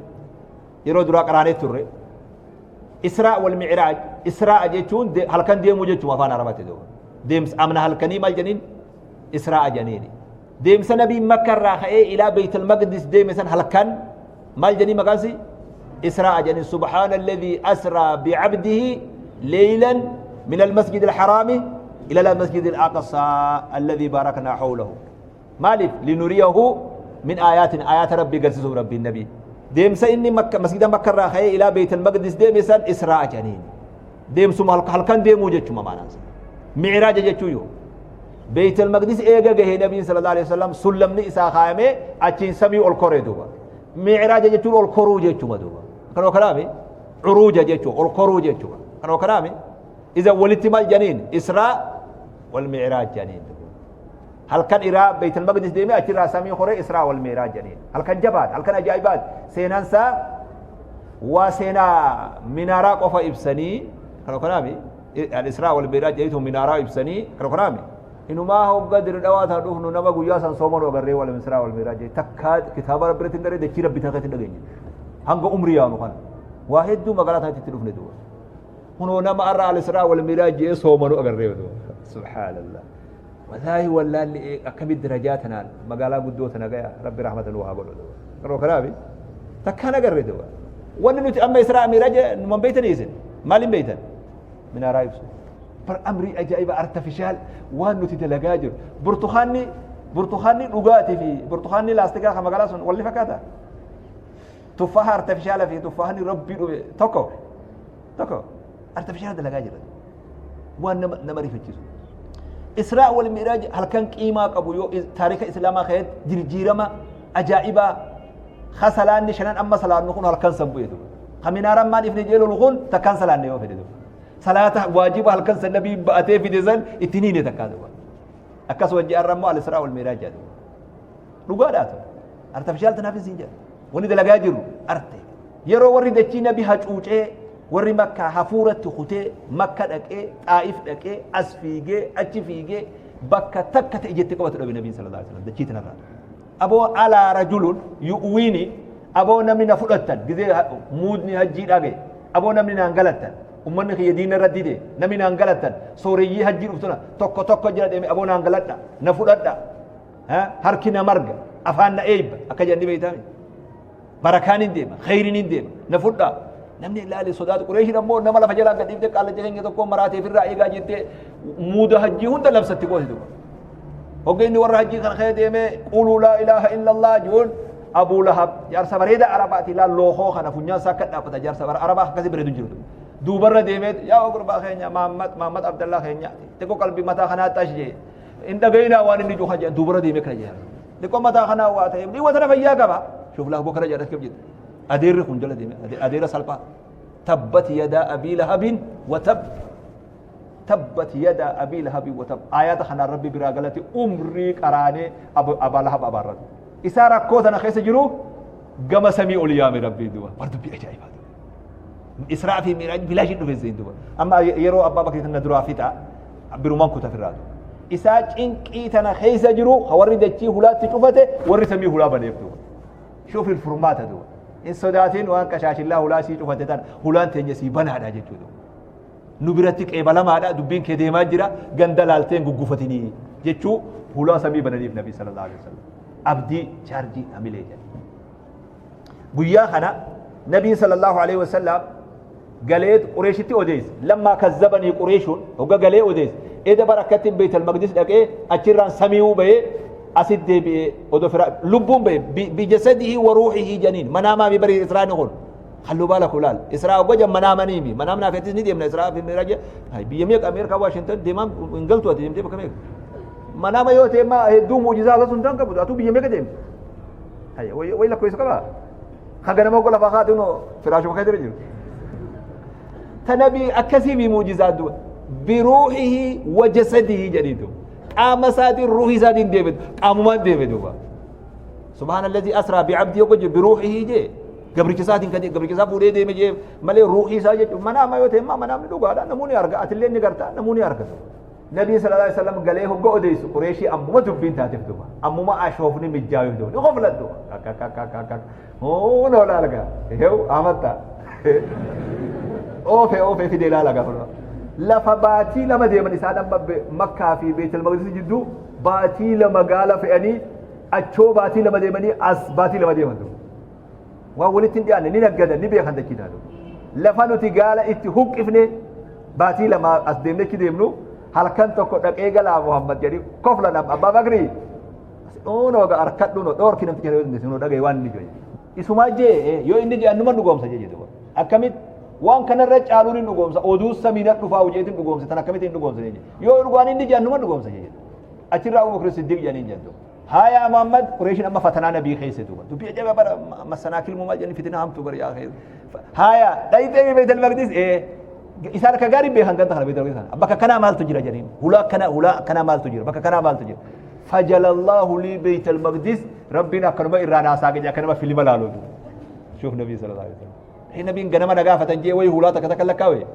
Yeroo duraa qaraanee turre. Israa'a wal Mi'raaj Israa'a jechuun halkan deemuu jechuudha afaan Arabaatti duuba. Deemsa amna halkanii maal jedhaniin? Israa'a jedhaniini. Deemsa Nabiin Makka irraa ka'ee ilaa Beeytal Maqdis deeme san halkan maal jedhanii maqaan si? Israa'a jedhaniin. Subhaana alladhii asraa bi'abdihi leeylan min al-masjid al-haraami ila al-masjid al-aqsaa alladhii baaraknaa hawlahu. Maaliif? Linuriyahu min aayaatin aayaata Rabbii garsiisuuf Rabbiin Nabii. Deemsa inni Makka masjida Makka irraa ka'ee ilaa Beeytal Maqdis deeme san Israa'a jedhaniin. Deemsuma halkan deemuu jechuma maanaan isaa. Mi'raaja jechuu yoo. Beeytal Maqdis eega gahee Nabiin sallallahu alaihi wasallam sullamni isaa kaayamee achiin samii ol koree duuba. Mi'raaja jechuun ol koruu jechuma duuba. Kanoo kanaami curuuja jechuun ol koruu jechuma. Kanoo kanaami iza walitti maal jedhaniin Israa wal Mi'raaj jedhaniin duuba. Halkan iraa Beeytal Maqdis deemee achirraa samii koree Israa wal Mi'raaj jedhaniin. Halkan jabaadha, halkan ajaa'ibaati. Seenaan isaa waa seenaa minaaraa qofa ibsanii kanoo kanaami al-Israa wal Mi'raaj jedhaniitu minaaraa ibsanii kanoo kanaami. Inumaa hogga dirdhawaa tana dhufnu nama guyyaa san soomanuu agarree wal Israa wal Mi'raaj jedhanii takkaa kitaaba rabbi irratti hin garee dachii rabbi takka itti hin dhageenye. Hanga umrii yaanu kana. Waa hedduu magaalaa tanatti itti dhufne duuba. Kunoo nama har'a al-Israa wal Mi'raaj jedhee soomanuu agarree duuba. Subhaanallah. Wallaahi wallaalli akkamitti darajaa tanaan magaalaa guddoo tana gaya rabbi rahmata nuu haa godhu duuba. Yeroo kanaafi takkaan agarre duuba. Wanni nuti amma Israa Mi'raaj numan beeytanii isin maaliin beeytan? Minaaraa ibsu. Bar amrii ajaa'iba artifishaal waan nuti dalagaa jiru. Burtukaanni burtukaanni dhugaatii fi burtukaanni laastikaa kan magaalaa sun walli fakkaata. Tuffaaha artifishaala fi tuffaahni rabbii dhufe tokko tokko artifishaala dalagaa jira. Waan nama nama rifachiisu. Israa wal Mi'raaj halkan qiimaa qabu yoo taarika Islaamaa keessatti jirjiirama ajaa'ibaa ka salaanni shanan amma salaannu kun halkan san bu'e duuba. Ka minaaraan maan ifne jee lolu kun takkaan salaanne yoo fedhe duuba. Salaata waajiba halkan san nabiin ba'atee fide san itti niine takkaa duuba. Akkasuma ji'arra immoo al-Israa wal Mi'raaj jedhu. Dhugaadhaa ta'u. Artifishaal tanaaf hin siin jedhu. Wanni dalagaa jiru arte. Yeroo warri dachii nabi hacuucee warri makkaa hafuuratti kutee makka dhaqee xaa'if dhaqee as fiigee achi fiigee bakka takka ta'e jettee qabatu dhabe nabiin sallallahu alaihi wasallam dachii tanarraa. Aboo alaa rajulun yu'wiini aboo namni na fudhattan gizee muudni hajjii dhage aboo namni naan galattan ummanni kiyya diina irra dide namni naan galattan sooreyyii hajjii dhuftuna tokko tokko jira deeme aboo naan galadha na fudhadha harki na marga afaan na eeyba akka jedhan ni beeytaami. Barakaan hin deema kheyriin hin deema na fudhaa namni ilaali sodaatu qureeshiin ammoo nama lafa jalaa gad dhiiftee qaallacha keenya tokko maraatee ofirraa eegaa jettee muuda hajjii hunda labsatti goote duuba. Hogga inni warra hajjii kana kee deemee quluu laa ilaaha illallah jechuun Abuu Lahab jaarsa bareedaa Arabaati laal lookoo kana funyaan isaa akka dhaabbata jaarsa bara Arabaa akkasii bareedu hin jiru. Duubarra deemee yaa gurbaa keenya Mahammad Mahammad Abdallaa keenya xiqqoo qalbii mataa kanaa xash jee hin dhagayinaa waan inni juha jedhan duubarra deemee kana jedhan. Xiqqoo mataa kanaa waa ta'e dhiwwa tana fayyaa qaba. Shuuf laa kana jedhan akkam jedhe. Adeerri kun jala deeme adeera salphaa. Tabbat yadaa abii lahabin wa tab. Tabbat yadaa abii lahabin wa tab. Ayata kanaan rabbi biraa galate umrii qaraanee abaa lahab abaarratu. Isaa rakkoo tana keessa jiru gama samii ol yaame rabbii duuba. War dubbii ajaa'ibaa. Israa fi Miiraaj bilaashin dhufe siin duuba. Amma yeroo abbaa bakrii tana duraa fixa birumaan kuta firraa duuba. Isaa cinqii tana keessa jiru ka warri dachii hulaatti cufate warri samii hulaa baneef duuba. Shuufil furmaata duuba. Hin sodaatin waan qashaashillaa hulaa sii cufate tana hulaan teenya sii banaadha jechuudha. Nu biratti qeebalamaadha dubbiin kee deemaa jira ganda laalteen guggufatinii jechuu hulaa samii bananiif nabii sallallahu alaihi wasallam. Abdii chaarjii hamilee jedha. Guyyaa kana nabiin sallallahu alaihi wasallam galee Qureeshitti odeesse. Lammaa kazzabanii Qureeshuun hogga galee odeesse. Eda bara akkatti Beetal Maqdis dhaqee achirraan samiiwuu bahee asit deebi'ee odoo fira lubbuun bahe bijasadihi wa ruuhihi janiin manaamaa mi bari Israa'ni kun halluu baala kulaal Israa hogga jan manaamanii mi manaamnaa feetis ni deemna Israa fi Miiraaj biyya meeqa Ameerikaa Waashintan deemaan hin galtu ati deemtee bakka meeqa manaama yoo ta'e maa hedduu mu'jizaa akkasuma hin qabu atuu biyya meeqa deemte Hayya way lakkoofsa qabaa Haga nama gola fa'aa haati firaashuma keessa jiru. Ta nabii akkasii mi muujizaan du'a. Biruuhihi wa jasadihi jedhiitu. Qaama isaatiin ruuhii isaatiin deeme qaamumaan deeme duuba. Subhaana allazii asraa bi'abdii yoo jedhu biruuhihi jee. Gabricha isaatiin kan gabricha isaa fuudhee deeme jee malee ruuhii isaa jechuun mana amma yoo ta'e mana namni dhugaadha namoonni arga atillee ni garta namoonni argatu. Nabii sallallahu alaihi wasallam galee hogga odeessu Qureeshii ammuma dubbiin taateef duuba. Ammuma ashoofni mijjaayuuf duuba. Ni qoflan duuba. Akka akka akka akka. Huun ola argaa. Hew amatta. Oofee oofee fidee ilaala gaafa. Lafa baatii lama deeman isaan amma Makkaa fi Beetel Maqdis jidduu baatii lama gaala fe'anii achoo baatii lama deemanii as baatii lama deeman duuba. Waan walitti hin dhiyaanne ni naggadan ni beekan dachii taatu. Lafa nuti gaala itti huqqifne baatii lama as deemne achi deemnu halkan tokko dhaqee galaa Muhammad jedhi kofla nam Abbaa Bakrii. Dhuunoo ga harkadhu no dhoorki namticha yoo dandeesse nuu dhagaye waan inni jedhu. Isumaa jee yoo inni jedhan numa dhugoomsa jee jedhu. Akkamitti waan kanarra caaluun hin dhugoomsa oduu samiina dhufaa hujeetiin dhugoomsa tan akkamitti hin dhugoomsa jee. Yoo dhugaan inni jedhan numa dhugoomsa jee jedhu. Achirraa Abu Bakr Siddiq jedhaniin jedhu. Haa yaa Muhammad Qureeshin amma fatanaa nabii keessa duuba. Dubbii ajaa'iba bara masanaakil mumaa jedhanii fitina hamtuu bara yaa keessa. Haa yaa dhayxee Beetel Maqdis ee isaan akka gaarii beekan ganta kana Beetel Maqdis kana. Bakka kanaa maaltu jira jedhaniin. Hulaa akkanaa hulaa akkanaa maaltu jira bakka kanaa maaltu jira. Fajalallahu lii Beetel Maqdis Rabbiin akkanuma irraa naasaa gadi akkanuma filima laaluu. Shuuf nabii sallallahu alaihi wasallam. Hin nabiin ganama na gaafatan jee wayii hulaa takka takka lakkaawe.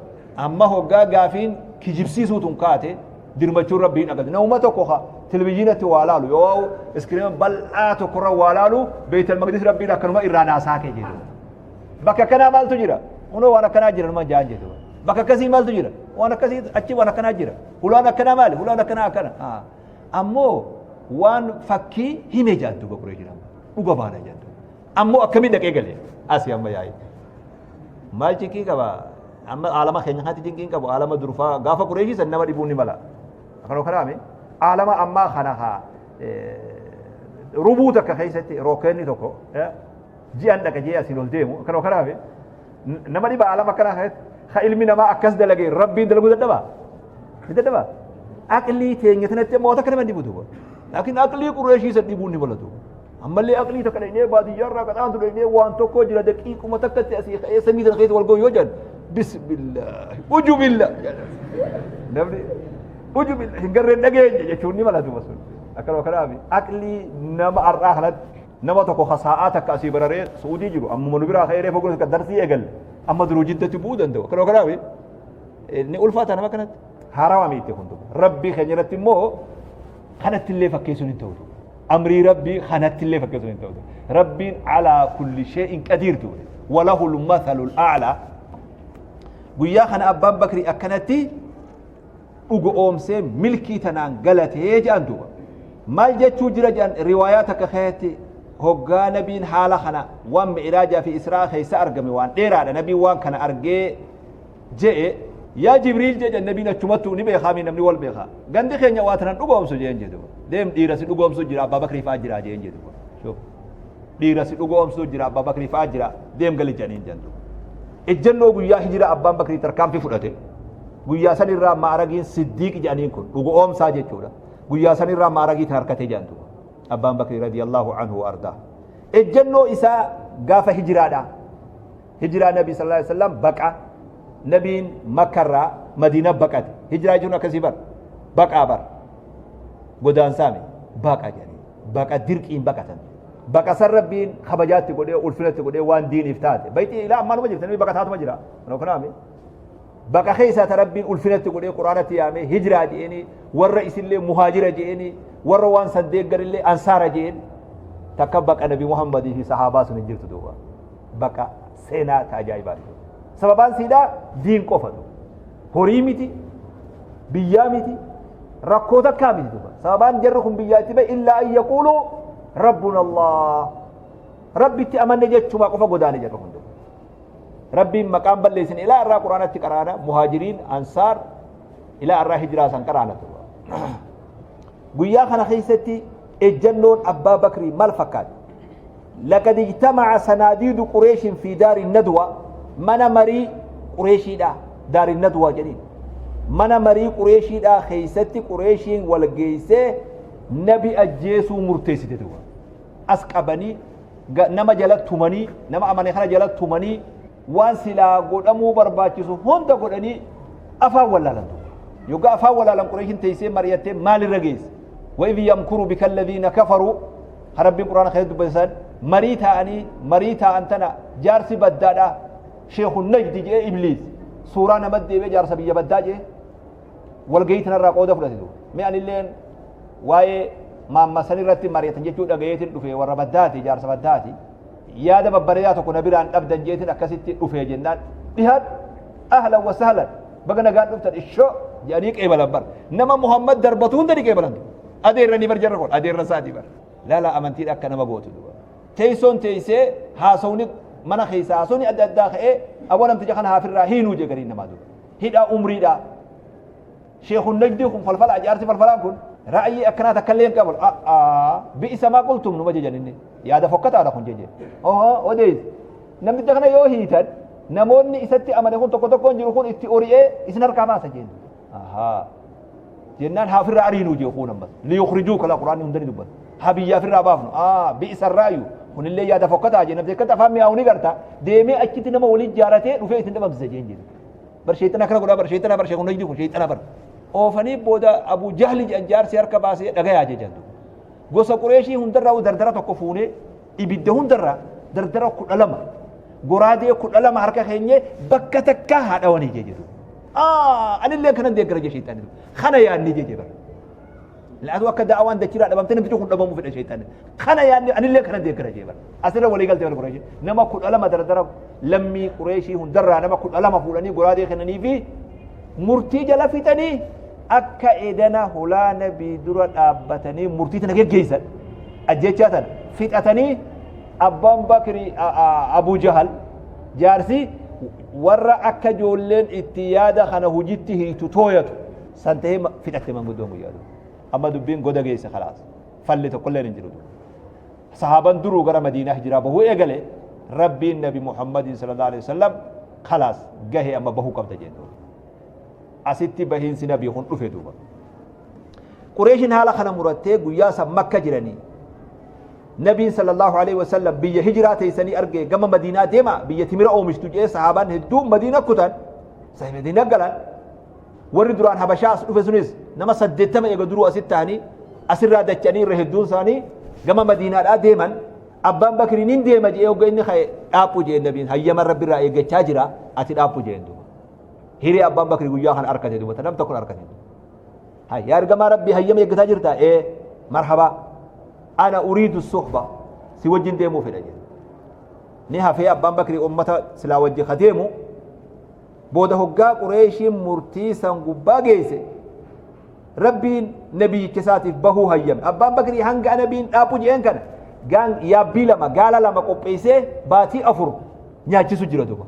Amma hoggaa gaafiin kijibsiisuu tun kaate dirmachuun rabbiin agarsiisa. Namuma tokko ka televizyiinatti waa laalu yoo iskiriina bal'aa tokkorra waa laalu Beetel Maqdis rabbiin akkanuma irraa naasaa kee jedhu. Bakka akkanaa maaltu jira? Kunoo waan akkanaa jira numa jaan jedhu. Bakka akkasii maaltu jira? Waan akkasii achi waan akkanaa jira. Hulaan akkanaa maali? Hulaan akkanaa akkana. Ammoo waan fakkii hime jaantu boqoree jira. Dhuga baana jaantu. Ammoo akkamiin dhaqee gale? Asii amma yaa'e. Maal cinqii qaba? Amma aalama keenya kanatti cinqiin qabu aalama durfaa gaafa Qureeshii san nama dhibuun ni mala. Akkanuma kanaami aalama ammaa kana haa rubuu takka keessatti rookeenni tokko ji'an dhaqa jee asiin ol deemu akkanuma kanaami nama dhiba aalama akkanaa keessatti ka ilmi namaa akkas dalagee rabbiin dalaguu dadhabaa? Ni dadhabaa? Aqlii teenya tanatti ammoo takka nama dhibu duuba. Laakiin aqlii Qureeshii san dhibuun ni mala duuba. Ammallee aqlii takka dhaynee baadiyyaarraa qaxaantu dhaynee waan tokko jira daqiiquma takkatti asii ka'ee samii sana keessa wal ga'u yoo jedhan bismillaahi ujubillah namni ujubillah hin garreen dhageenye jechuun ni mala duuba sun. Akkanuma kanaaf aqlii nama har'aa kanatti nama tokko kasaa'aa takka asii bararee Suudii jiru ammuma nu biraa ka'ee reefa gosa darsii eegalle amma duruu jiddatti bu'uu danda'u. Akkanuma kanaaf ni ulfaata nama kanatti. Haarawaa miitti kun duuba. Rabbii keenya irratti immoo kanatti illee fakkeessuun hin ta'u. Amrii Rabbii kanatti illee fakkeessuun hin ta'u. Rabbiin alaa kulli shay'in qadiir duuba. Walahul mathalul a'laa. Guyyaa kana abbaan Bakrii akkanatti dhuga oomsee milkii tanaan galatee jedhan duuba. Maal jechuu jira jedhan riwaayaa takka keessatti hoggaa nabiin haala kana waan mi'iraajaa fi israa keessa argame waan dheeraadha nabiin waan kana argee je'e yaa jibriil jedhan nabiin achumattuu ni beekaami namni wal beeka gandi keenya waa tanan dhugoomsu jeen jedhu deem dhiira si dhugoomsu jira abbaa bakrii fa'aa jira jeen jedhu shuf dhiira si dhugoomsu jira abbaa bakrii fa'aa jira deem gali jedhaniin jedhu ejjennoo guyyaa hijira abbaan bakrii tarkaanfii fudhate guyyaa san irraa ma'aragiin siddiiq jedhaniin kun dhugoomsaa jechuudha guyyaa san irraa ma'aragii tan harkatee jedhan duuba abbaan bakrii radiyallahu anhu wa ardaa ejjennoo isaa gaafa hijiraadha Hijiraa Nabii sallallahu alaihi wasallam baqa Nabiin Makkarraa Madiina baqate. Hijiraa jechuun akkasii bar baqaa bar godaansaami baqa jedhanii baqa dirqiin baqatan. Baqa san Rabbiin kabajaatti godhee ulfinatti godhee waan diiniif taate. Bayxii ilaa ammaa numa jirti namni baqataatuma jira. Kanoo kanaami. Baqa keessaa ta Rabbiin ulfinatti godhee Quraanatti yaamee hijiraa jedheenii warra isillee muhaajira jedheenii warra waan san deeggarillee ansaara jedheen takka baqa Nabi Muhammadii fi sahaabaa sun hin jirtu duuba. Baqa seenaa ta ajaa'ibaati. Sababaan siidhaa diin qofa duuba. Horii miti, biyyaa miti, rakkoo takkaa miti duuba. Sababaan jarri kun biyyaa itti bahe illaa an yaquuluu rabbuna Allah. Rabbitti amanne jechumaa qofa godaane jarri kun duuba. Rabbiin maqaan balleessin ilaa irraa quraanatti qaraana muhaajiriin ansaar ilaa irraa hijiraa san qaraana duuba. Guyyaa kana keessatti ejjannoon Abbaa Bakrii maal fakkaata? Laqad ijtamaca sanaadiidu Qureeshin fi daari nadwa mana marii Qureeshiidha daari nadwa jedhiin. Mana marii Qureeshiidha keessatti Qureeshiin wal geessee nabi ajjeesuu murteessite duuba. As qabanii nama jala tumanii nama amane kana jala tumanii waan silaa godhamuu barbaachisu hunda godhanii afaan wallaalan duuba. Yoggaa afaan wallaalan Qureeshiin teessee mari'attee maalirra geesse? Wa'idh yamkuru bika alladhiina kafaruu kan Rabbiin Qur'aana keessatti dubbate san marii taa'anii marii taa'an tana jaarsi baddaadha sheekhu najdi jedhee ibliis suuraa nama deebee jaarsa biyya baddaa jedhee Walgahii tanarraa qooda fudhate duuba. Mee anilleen waa'ee maammasan irratti mari'atan jechuu dhagayeetiin dhufe, warra baddaati, jaarsa baddaati. Yaada babbareedaa tokko na biraan dhabdan jeetiin akkasitti dhufe jennaan, dhihaadhu, ahlan wa sahlan, baga nagaan dhuftan, ishoo jedhanii qeebalan bar. Nama Muhammad darbatu hunda ni qeebalan. Adeerranii bar, jarra kun adeerra isaatii bar. Laala, amantiin akka nama gootu duuba. Teessoon teessee haasawni mana keessaa haasawni adda addaa ka'ee, aboo namticha kana haafirraa hiinuu jee gariin namaa duuba. Hidhaa umriidhaa. Sheekun Najdii kun falfala, jaarsi falfalaan kun ra'ayyii akkanaa takka illee hin qabu. Bi'isa maa qultum numa jejan, inni yaada fokkataadha kun jeje. Ohoo, odees. Namticha kana yoo hiitan, namoonni isatti amane kun tokko tokkoon jiru kun itti ori'ee isin harkaa baasa jeen. Ahaa. Jennaan haa ofirraa ariinuu jee kuun ammas. Liyukhrijuu kala quraanni hundani dubbata. Haa biyya ofirraa baafnu. Bi'isa ra'ayu. Kunillee yaada fokkataa jee, namticha akkatti afaan mi'aawu ni garta. Deemee achitti nama waliin jaaratee dhufee isin dhabamsiisa jeen jedhe. Bar sheexana akkana godhaa, bar sheexana, bar sheekun Najdi kun sheexana bar. Oofanii booda Abu Jahli jedhan, jaarsi harka baasee dhagayaa jechan. Gosa Qureeshii hundarraa dardara tokko fuunee, ibidda hundarraa dardara 12, goraadee 12 harka keenyee bakka takkaa haa dhawanii jee jedhu. Anillee kanan deeggara jee sheexanni. Kana yaadni jee bar. Laatu akka da'awaan dachiraa dhabamte namtichi kun dhabamuu fedha sheexanni. Kana yaadni, anillee kanan deeggara jee bar. Asirra walii galtee bar Qureeshii. Nama 12 dardara, lammii Qureeshii hundarraa nama 12 fuudhanii goraadee kennanii fi murtii jala fixanii akka edana hulaa nabii dura dhaabbatanii murtii tana geggeessan. Ajjechaa tana fixatanii, abbaan Bakri Abu Jahal jaarsi warra akka ijoolleen itti yaada kana hujitti hiitu tooyatu san ta'ee fixatte manguddoon guyyaa dura. Amma dubbiin goda geesse, kalaas. Falli tokkolleen hin jiru. Sahaaban duruu gara Madiinaa hijiraa bahuu eegale, Rabbiin Nabi Muhammadin sallallahu alaihi wasallam kalaas gahe, amma bahuu qabda jeen duuba. Asitti bahiinsi nabii kun dhufe duuba. Qureeshin haala kana murattee guyyaa san Makka jiranii. Nabiin sallallahu alaihi wasallam biyya hijiraa teessanii argee gama Madiinaa deema, biyya timira oomishtu jedhee sahaabaan hedduun Madiina kutan, Madiina galan. Warri duraan Habashaa as dhufe sunis nama 80 eega duruu asitti ta'anii asirraa dacha'anii irra hedduun isaanii gama Madiinaadhaa deeman. Abbaan Bakrii nin deema jedhee hogga inni ka'e, dhaaphu jedhee nabiin, hayyama Rabbi irraa eeggachaa jira, ati dhaaphu jedheen duuba. Hiree abbaan Bakrii guyyaa kana argate duuba, nam tokko argate. Hay, yaa ergamaa Rabbii, hayyama eeggataa jirta? Ee, marhaba. Ana uriidu suhba, si wajjin deemuu fedha jedhe. Ni hafee abbaan Bakrii ummata silaa wajji ka deemu. Booda hoggaa Qureeshiin murtii san gubbaa geesse, Rabbiin nabiyyicha isaatiif bahuu hayyame. Abbaan Bakrii hanga nabiin dhaaphu jedheen kana gaan yaabbii lama, gaala lama qopheessee baatii 4 nyaachisu jira duuba.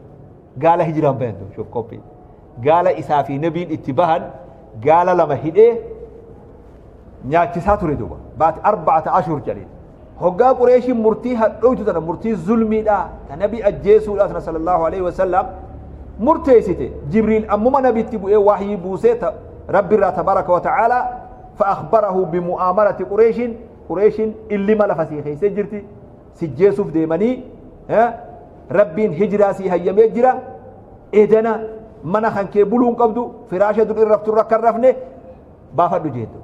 Gaala hijiraan bayan duuba qophii. Gaala isaa fi nabiin itti bahan gaala lama hidhee nyaachisaa ture duuba. Baati 14 jedheen. Hoggaa Qureeshiin murtii hadhooytu tana, murtii zulmiidhaa ta nabi ajjeesuudhaa tana sallallahu alaihi wasallam murteessite, Jibriil ammuma nabitti bu'ee wahyii buusee ta Rabbi irraa tabaraka wa ta'ala, فأخبره بمؤامرة قريش. Qureeshin illima lafa sii keessa jirti, sijjeesuuf deemanii, Rabbiin hijiraa sii hayyamee jira, edana mana kan kee buluu hin qabdu, firaasha dur irra raftu irra akka hin rafne baafadhu jeetu.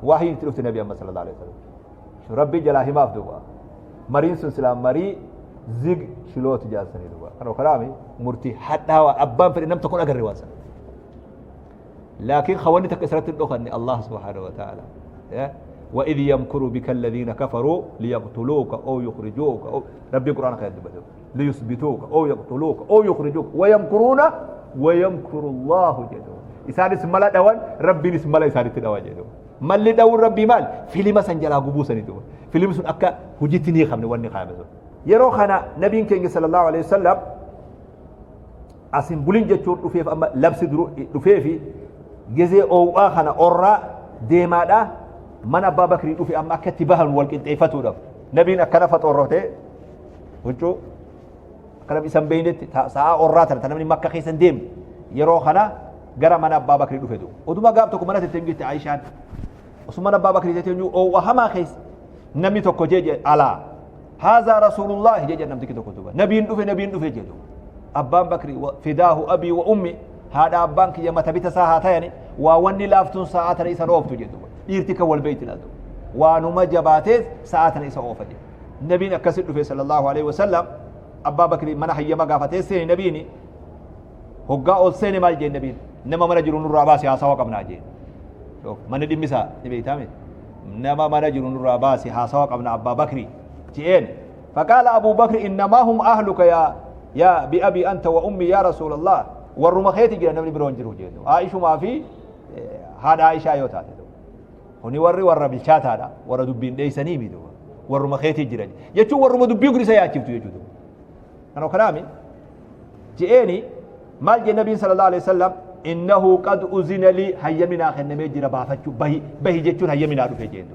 Wahyiin itti dhufte nabi amma sallallahu alaihi wasallam. Rabbi jalaa himaaf duuba. Mariin sun silaa marii zig shilooti jaarsanii duuba. Kana karaami murtii hadhaawaa abbaan fedhe nam tokko agarre waan sana. Laakiin kawanni takka isirratti hin dhokanne Allah subhaanahu wa ta'ala. وإذ يمكر بك الذين كفروا ليقتلوك أو يخرجوك أو ربي القرآن خير دبته ليثبتوك أو يقتلوك أو يخرجوك ويمكرون ويمكر الله jedhu. Isaanis mala dhawan, Rabbiinis mala isaanitti dhawa jedhu. Malli dhawuun Rabbii maal? Filima san jalaa gubuu sanii duuba. Filimni sun akka hojiitti ni qabne wanni kaa'ame sun. Yeroo kana nabiin keenya sallallahu alaihi wasallam asin bulin jechuun dhufeef, amma labsi dhufee fi gizee oowwaa kana orraa deemaadha mana abbaa Bakrii dhufe, amma akka itti bahan wal qixxeeffatuudhaaf. Nabiin akkana faxoorrotee huccuu akkana isan beeynetti sa'aa orraa tana namni Makka keessa hin deemne, yeroo kana gara mana abbaa Bakrii dhufe duuba. Oduma gaaf tokko mana tettee jirti Aishaan. Osuma mana abbaa Bakrii tettee jiru oowwa hamaa keessa namni tokko jee, alaa haazaa rasuulullaahi jee namtichi tokko duuba. Nabiin dhufe, nabiin dhufe jee duuba. Abbaan Bakrii, fidaahu abii wa ummi, haadha abbaan kiyya mata bita isaa haa tayani, waa wanni laaftuun sa'aa tana isa ooftu jee duuba. Dhiirti kan wal beeyti laaltu. Waanuma jabaatees sa'aa tana isa oofa jee. Nabiin akkasi dhufe sallallahu alaihi wasallam abbaa Bakrii mana hayyama gaafatee seeni. Nabiini hoggaa ol seene maal jeen nabiin? Nama mana jiru nurraa baasi, haasawa qabnaa jeen. Manni dhimmisaa ni beeytaame. Nama mana jiru nurraa baasi, haasawa qabna Abbaa Bakri je'een. Faqaala Abuu Bakri: innamaa hum ahluka yaa bi'abii anta wa ummi yaa Rasuulallah, warruma keeti jira, namni biroo hin jiru jeen. Aishumaa fi haadha Aishaa yoo taate, kuni warri warra bilchaataadha, warra dubbiin dheeysanii miti. Warruma keetii jira jechuun warruma dubbiin kun isa yaachiftu jechuudha. Kana kanaami je'eeni. Maal jee Nabiin sallallahu alaihi wasallam? Innahu qad uzina li, hayyaminaa kennamee jira baafachuu, bahi bahi jechuun hayyaminaa dhufe jeen.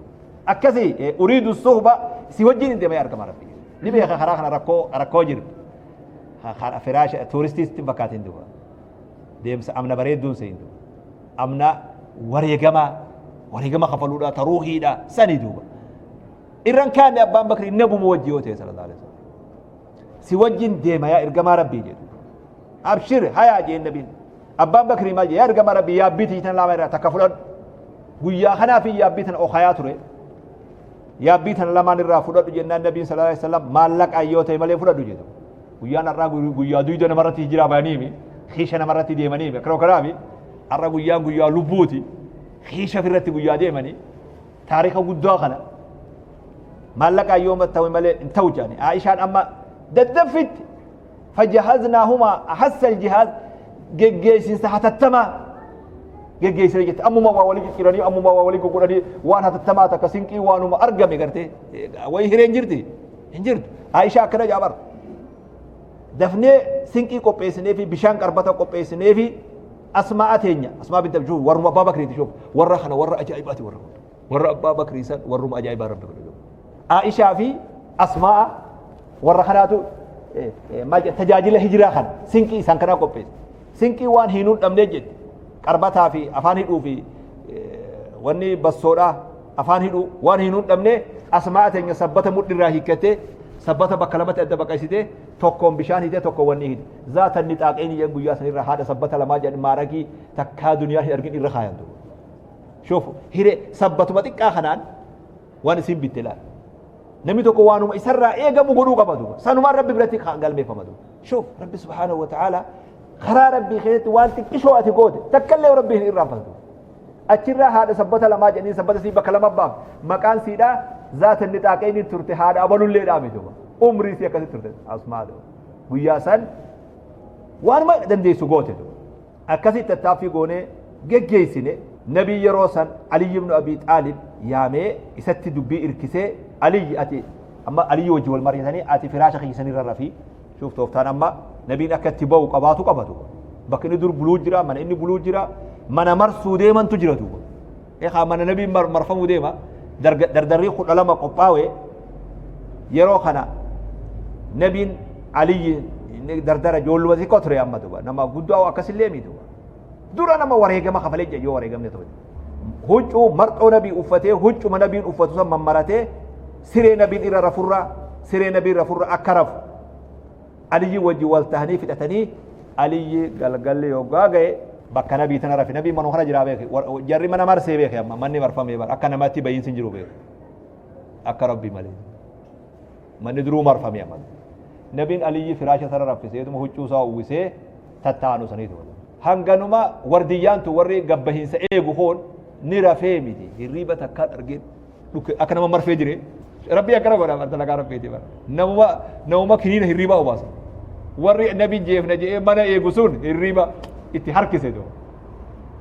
Akkasi uriidu suhba, si wajjin hin deemee argama. Rabbi ni beeka karaa kana rakkoo jirtu. Firaasha tuuristiitti fakkaatiin duuba deemsa amna bareedduun seeyin duuba amna wareegama kafaluudha taruuhiidha sani duuba irran kaanne. Abbaan Bakri nabuma wajji yoo ta'e sallallahu alaihi wasallam si wajjin deema yaa ergamaa Rabbii jedhu. Abshir, hayaa jeen nabiin. Abbaan Bakrii maal jee? Yaa ergamaa Rabbii, yaabbii tiitan lama irraa takka fudhadhu, guyyaa kanaa fi yaabbii tana okayaa ture, yaabbii tana lamaan irraa fudhadhu jennaan, nabiin sallallahu alaihi wasallam maallaqaan yoo ta'e malee fudhadhu jedhu. Guyyaan har'aa guyyaa duyda namarratti hijiraa bayaniimi, kiisha namarratti deemaniimi. Akkana kanaami har'a guyyaan guyyaa lubbuuti, kiisha ofirratti guyyaa deemanii. Taarika guddaa kana maallaqaan yoo ta'e malee hin ta'u jedhani. Aishaan amma daddaffitti fajahaznaahumaa ahassa aljihaaz, geggeessinsa hatattamaa geggeessine jette. Ammuma waa walii cicciranii, ammuma waa walii gugudhanii, waan hatattamaa takka sinqii waanuma argame gartee wayi hireen jirti hin jirtu. Aishaa akkana jaabar: dafnee sinqii qopheessinee fi bishaan qarbata qopheessinee fi Asmaa teenya, Asmaa bint Abjuu, warruma Abbaa Bakriiti. Shuuf, warra kana warra ajaa'ibaati, warra kun warra Abbaa Bakrii san, warruma ajaa'ibaa Rabbi godhe. Aishaa fi Asmaa warra kanaatu maal jedha, tajaajila hijiraa kana sinqii isaan kanaa qopheesse. Sinqii waan hiinuun dhabnee jetti. Qarbataa fi afaan hidhuu fi wanni bassoodhaa afaan hidhuu waan hiinuun dhabnee, Asmaa teenya sabbata mudhirraa hiikkattee, sabbata bakka lamatti adda baqaysitee, tokkoon bishaan hiitee, tokkoon wanni hiite. Zaata inni xaaqeen jedhan guyyaa sanirra haadha sabbata lamaa jedhan, maaragii takkaa duniyaa hin argin irra kaayan duuba. Shuuf, hiree sabbatuma xiqqaa kanaan waan isin bitte laal. Namni tokko waanuma isarraa eegamu godhuu qaba duuba. Sanumaan Rabbi biratti galmeeffama duuba. Shuuf, Rabbi subhaanahu wa ta'ala karaa Rabbii keessatti waan xiqqishoo ati goote takkallee Rabbi hin irraanfatu. Achirraa haadha sabbata lamaa jedhanii sabbata sii bakka lama baaf maqaan siidhaa zaata inni xaaqee turte, haadha abalullee dhaame duuba. Umrii sii akkasitti turte Asmaa duuba. Guyyaa san waanuma dandeessu goote duuba. Akkasitti tattaaffii goonee geggeessine. Nabii yeroo san Aliyyi ibn Abi Xaalib yaamee isatti dubbii irkisee, Aliyyi ati amma Aliyyi wajji wal mari'atanii, ati firaasha keessanirra rafii. Shuuf, tooftaan amma nabiin akka itti ba'u qabaatu qabatu. Bakka inni dur buluu jira, mana inni buluu jira, mana marsuu deemantu jira duuba. Eegaa mana nabiin marfamuu deema. Dardarrii 12 qophaa'e. Yeroo kana nabiin Aliyyi dardara ijoolluma xiqqoo ture amma duuba, nama guddaa akkasillee miti duuba. Dura nama wareegama kafalee jira yoo wareegamne ta'e. Huccuu marxoo nabii uffatee, huccuma nabiin uffatu san mammaratee, siree nabiin irra rafurra, siree nabiin rafurra akka rafu Aliyyi wajji wal tahanii fixatanii. Aliyyi galgalli yoggaa ga'e bakka nabii tana rafe. Nabii manuma kana jiraa beeke, jarri mana marsee beeke. Amma manni marfamee bara akka namatti bayiinsi hin jiru beeke, akka Rabbii malee manni duruu marfamee. Amma nabiin Aliyyi firaasha sana raffiseetuma huccuu isaa uwwisee tattaa'anu saniitu hanganuma wardiyyaantu warri gabbahiinsa eegu hoon ni rafee miti, hirriiba takkaan argeen dhukke akka nama marfee jire. Rabbii akkana godha bara, dalagaa Rabbiiti bara. Namuma kiniina hirriibaa obaasa. Warri nabi jeefna jedhee mana eegu sun hirriiba itti harkise duuba.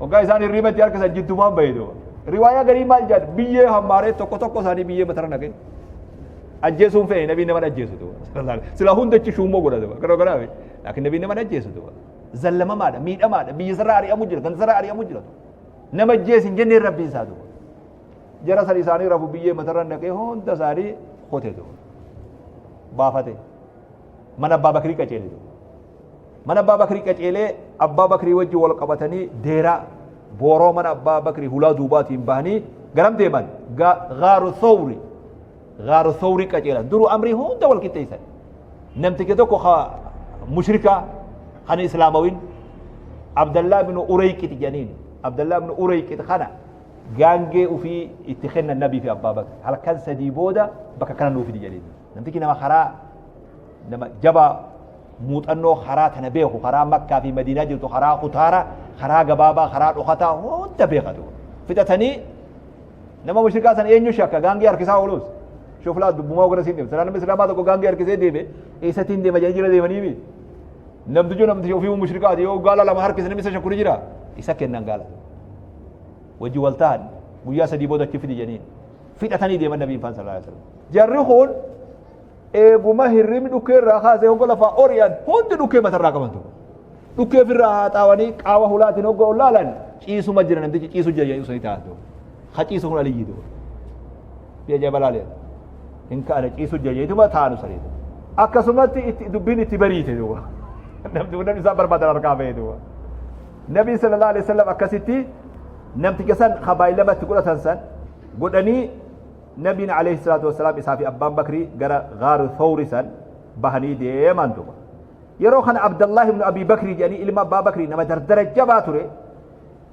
Hoggaa isaan hirriiba itti harkisan jiddumaan bahe duuba. Riwaayaa garii maal jedhan? Biyyee hammaaree tokko tokko isaanii biyyee matara naqe. Ajjeesuun fe'e, nabii nama ajjeesu duuba. Sila hundachi shuummoo godha duuba. Kana godhaa, laakiin nabii nama ajjeesu duuba. Zallamamaadha, miidhamaadha, biyya sarara ari'amu jira, ganda sarara ari'amu jira. Nama ajjeesi hin jenneen Rabbiin isaa duuba. Jara san isaanii rafu biyyee matarra naqee hunda isaanii qote duuba. Baafate. Mana Abbaa Bakrii qaceele duuba. Mana Abbaa Bakrii qaceelee Abbaa Bakrii wajjin wal qabatanii deeraa booroo mana Abbaa Bakrii hulaa duubaatiin bahanii garam deeman? Gaaru Thawri. Gaaru Thawri qaceelan. Duruu amrii hunda wal qixxeessan. Namtichi tokko ka mushrika kan islaamawin Abdallaa ibn Ureyqit jedhaniin. Abdallaa ibn Ureyqit kana gaangee ufii itti kennan nabii fi Abbaa Bakr. Halkan 3 booda bakka kana nuuf fidi jedhaniin. Namtichi nama karaa nama jabaa. Muuxannoo karaa tana beeku, karaa Makkaa fi Madiinaa jirtu, karaa kutaara, karaa gabaabaa, karaa dhokataa hunda beeka duuba. Fixatanii nama mushrikaa san eenyu shakka gaangee harkisaa oolus. Shuflaa dubbumaa gara siin deema. Sanaa namni islaamaa tokko gaangee harkisee deeme eessatiin deema jedhanii jala deemanii mi? Namtichi namtichi ofii mushrikaati yoo gaala lama harkise namni isa shakku ni jira. Isa kennan gaala. Wajji wal ta'an guyyaa 3 booda achi fidi jedhaniin. Fixatanii deeman nabiin faan sallallahu alaihi wasallam. Jarri kun eeguma hirribni dhukkee irraa kaasee hogga lafaa ori'an hundi dhukkee matarraa qaban tokko. Dhukkee ofirraa haaxaawanii qaawa hulaatiin hogga ol laalan ciisuma jira namtichi ciisu jira jedhanii usanii ta'an tokko. Ha ciisu kun aliyyi tokko. Biyya jaba laalee. Hin ka'ane ciisu jira jedhanii ta'an usanii. Akkasumatti itti dubbiin itti bariite duuba. Namni kun namni isaan barbaadan harkaa ba'e duuba. Nabi sallallahu alaihi wasallam akkasitti namticha san kabaayilama itti godhatan san godhanii Nabiin alayhi salaatu wassalaam isaa fi abbaan Bakrii gara gaaru Thawri san bahanii deeman duuba. Yeroo kana Abdallahi ibn Abi Bakrii jedhanii ilma abbaa Bakrii nama dardara jabaa ture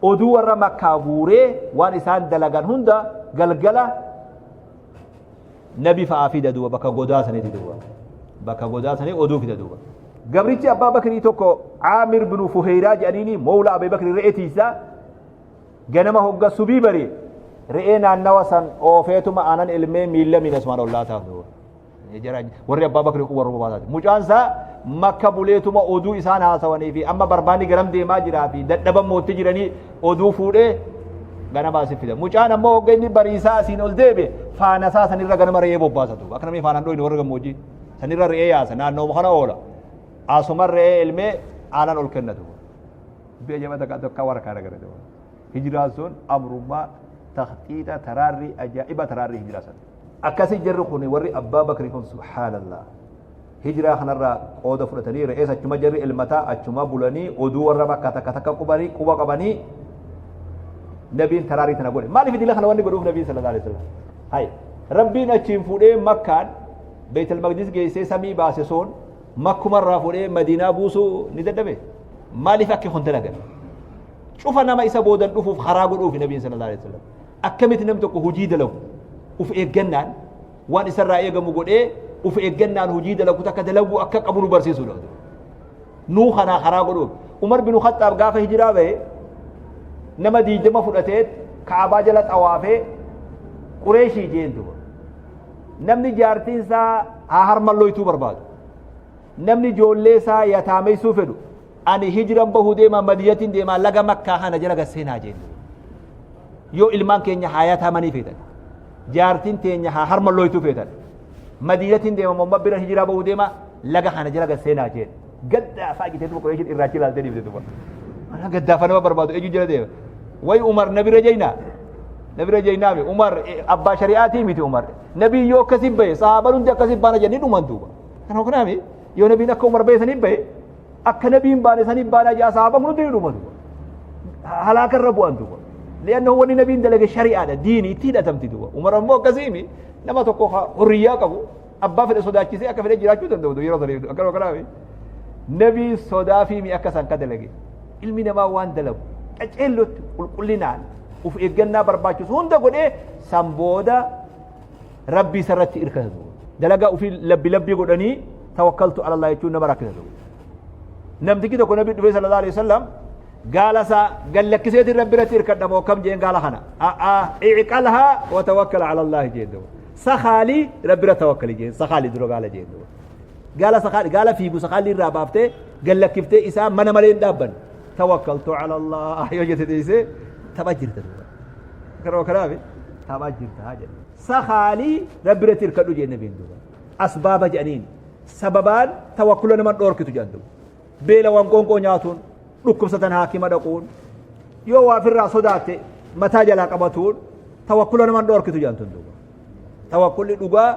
oduu warra Makkaa guuree waan isaan dalagan hunda galgala nabi fa'aa fida duuba bakka godaa sanitti duuba. Bakka godaa sanii oduu fida duuba. Gabrichi abbaa Bakrii tokko Aamir bin Fuheyraa jedhaniini mawla Abii Bakrii re'ee tiisaa Ganama hogga subii bari re'ee naannawa san oofeetuma aanan ilmee miilla miila sumaan ollaa taaf duuba. Jara warri abbaa bakri kun warra baataati. Mucaan isaa makka buleetuma oduu isaan haasawanii fi amma barbaanni garam deemaa jiraa fi dadhaban mootti jiranii oduu fuudhee ganama asi fida. Mucaan ammoo hogga inni bariisaa asiin ol deebi'e faana isaa sanirra ganama re'ee bobbaasa duuba. Akka namni faanaan dhoyne warra gammoojjii sanirra re'ee yaasa naannoo kana oola. Asuma re'ee ilmee aanan ol kenna duuba. Dubbii ajaa'iba takka takka warra kana gara duuba. Hijiraan sun amrummaa takhxiixa taraarrii ajaa'iba taraarrii hijiraa san. Akkasii jarri kun warri abbaa bakri kun subhaanallah. Hijiraa kanarraa qooda fudhatanii re'ees achuma jarri elmataa achuma bulanii oduu warra bakka takka takka qubanii quba qabanii nabiin taraarii tana godhe. Maaliif idila kana wanni godhuuf nabiin sallallahu alaihi wasallam? Hay rabbiin achiin fuudhee makkaan Beetul Maqdis geessee samii baase sun makkumarraa fuudhee Madiinaa buusuu ni dadhabe. Maaliif akki kun dalagan? Cufa nama isa boodan dhufuuf karaa godhuufi nabiin sallallahu alaihi wasallam. Akkamitti namni tokko hojii dalagu uf eeggannaan waan isarraa eegamu godhee uf eeggannaan hojii dalagu takka dalaguu akka qabu nu barsiisuudha. Nuu kanaa karaa godhuuf. Umar bin Khaxxaab gaafa hijiraa bahe nama 20 fudhatee Kaabaa jala xawaafee Qureeshii jeen duba. Namni jaartiin isaa haa harmalloytuu barbaadu. Namni ijoollee isaa yataameysuu fedhu ani hijiran bahuu deemaa madiyatiin deemaa laga makkaa kana jala gad seenaa jeen. Yoo ilmaan keenya haa yataamanii feetan. Jaartiin teenya haa harmalloytuu feetan. Madiinatiin deema Muhammad bira hijiraa bahuu deema laga kana jala gad seenaa jeen. Gaddaa fa'aa jetee duba Qureeshiin irraachi ilaaltee dhiifte duba. Mana gaddaafa nama barbaadu eenyu jala deema. Way Umar na bira jeynaa. Na bira jeynaa mi Umar abbaa shari'aatii miti Umar. Nabii yoo akkasii bahe sahaabaan hundi akkasii baana jedhanii dhuman duuba. Kana kanaami yoo nabiin akka Umar bahe sanii bahe akka nabiin baane sanii baanaa jaa sahaabaan hundi ni dhuma duuba. Halaaka irra bu'an duuba. Li'annahu wanni nabiin dalage shari'aadha diini itti hidhatamti duuba. Umar ammoo akkasii mi nama tokko hurriyyaa qabu abbaa fedhe sodaachisee akka fedhe jiraachuu danda'u yeroo sanii akkana kanaami. Nabiin sodaa fi mi akka san ka dalage. Ilmi namaa waan dalagu qaceellotti qulqullinaan uf eeggannaa barbaachisu hunda godhee san booda rabbii isarratti irkata duuba. Dalagaa ofii labbi labbii godhanii tawakkaltu ala Allah jechuun nama rakkisa duuba. Namtichi tokko nabi dhufee sallallahu alaihi wasallam gaala isaa gallakkiseetiin rabbi irratti irkadha moo kam jeen gaala kana. A'aa i'qalhaa wa tawakkal ala Allah jeen duuba. Sakaalii rabbi irra tawakkali jeen sakaalii dura gaala jeen duuba. Gaala sakaali gaala fiigu sakaalii irraa baaftee gallakkiftee isaa mana malee hin dhaabban. Tawakkaltu ala Allah yoo jette teessee tapha jirta duuba. Karoo kanaaf tapha jirta jedhe. Sakaalii rabbi irratti hirkadhu jeen nabiin duuba. Asbaaba jedhaniin sababaan tawakkula nama dhoorkitu jedhan duuba. Beela waan qoonqoo nyaatuun dhukkubsatan haakima dhaquun yoo waa ofirraa sodaatte mataa jalaa qabatuun tawakkula nama dhoorkitu jedhan tun duuba. Tawakkulli dhugaa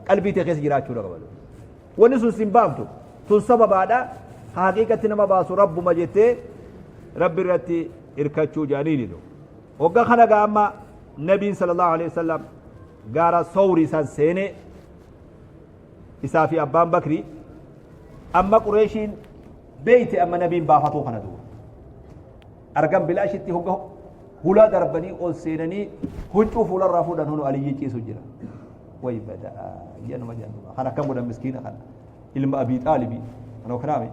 qalbii tee keessa jiraachuu qaba. Wanni sun sin baaftu tun sababaadha. Haqiiqatti nama baasu rabbuma jettee rabbi irratti hirkachuu jedhaniini. Hogga kana gaa amma nabiin sallallahu alaihi wasallam gaara sawrii san seenee isaa fi abbaan bakrii amma qureeshiin beeyte amma nabiin baafatuu kana duuba. Argan bilaashitti hogga hulaa darbanii ol seenanii huccuu fuularraa fuudhan hunu aliyyi ciisu jira. Way badaa jedhanuma jedhanuma kan akkam godhan miskiina kana ilma abii xaalibii. Kanoo kanaami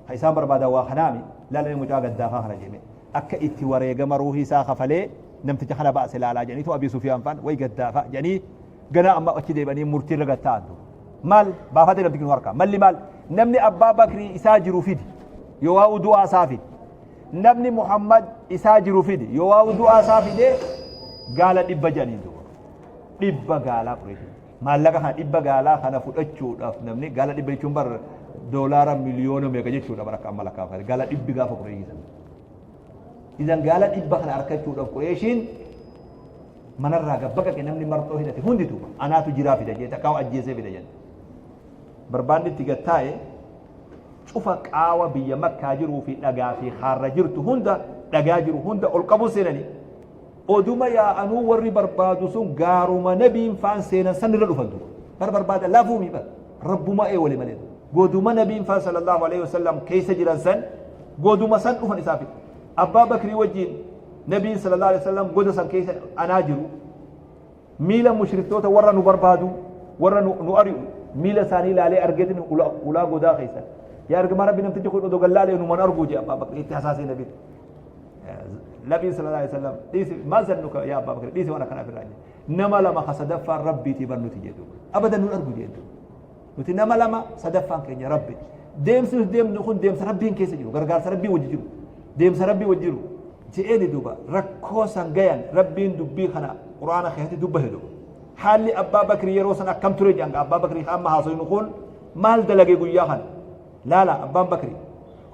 ka isaan barbaadan waa kanaami laalanii mucaa gaddaafaa kana jeeme akka itti wareegama ruuhii isaa kafalee namticha kana baase laalaa jedhaniitu Abii Sufiyaan faan way gaddaafa jedhanii ganaa amma achi deebi'anii murtii irra gad ta'an. Maal baafate namtichi nu harkaa malli maal namni Abbaa Bakrii isaa jiru fidi yoo waa'u du'aa isaa fidi namni Muhammad isaa jiru fidi yoo waa'u du'aa isaa fidee gaala 100 jedhaniin duuba 100 gaalaa Qureeshii maallaqa kana 100 gaalaa kana fudhachuudhaaf namni gaala 100 jechuun bar doolaara miliyoona meeqa jechuudha bar akka amma lakkaa'amu gaala dhibbi gaafa Qureeshii sana. Idan gaala 100 kana argachuudhaaf Qureeshiin manarraa gabbaqaqe namni marxoo hidhate hundi duuba anaatu jiraa fida jee takkaa ajjeesee fida jedhe. Barbaanni itti gad taa'e cufa qaawa biyya Makkaa jiruu fi dhagaa fi haarra jirtu hunda dhagaa jiru hunda ol qabuu seenanii oduma yaa'anuu warri barbaadu sun gaaruma nabiin faan seenan san irra dhufan duuba. Bar barbaada lafuumi bar rabbuma ee wali malee goduma nabiin faan sallallahu alaihi wasallam keessa jiran san goduma san dhufan isaaf Abbaa Bakrii wajjiin nabiin sallallahu alaihi wasallam goda san keessa anaa jiru miila mushriktoota warra nu barbaadu warra nu ari'u miila isaanii ilaalee argeetin ulaa godaa keessa yaa ergamaa rabbi namtichi kun odoo gallaalee numan arguu jee Abbaa Bakrii itti hasaasee nabiin nabiin sallallahu alaihi wasallam dhiisi maa zannuka yaa Abbaa Bakrii dhiisi waan akkanaa ofirraa jee nama lama ka sadaffaan rabbiitii bar nuti jedhu abadan nun argu jedhu nuti nama lama sadaffaan keenya rabbi deemsi nuti deemnu kun deemsa rabbiin keessa jiru gargaarsa rabbii wajji jiru deemsa rabbii wajji jiru je'eeni duuba rakkoo san gayan rabbiin dubbii kana quraana keessatti dubbate duuba haalli Abbaa Bakrii yeroo san akkam ture jedhan Abbaa Bakrii amma haasoynu kun maal dalage guyyaa kana laala Abbaan Bakrii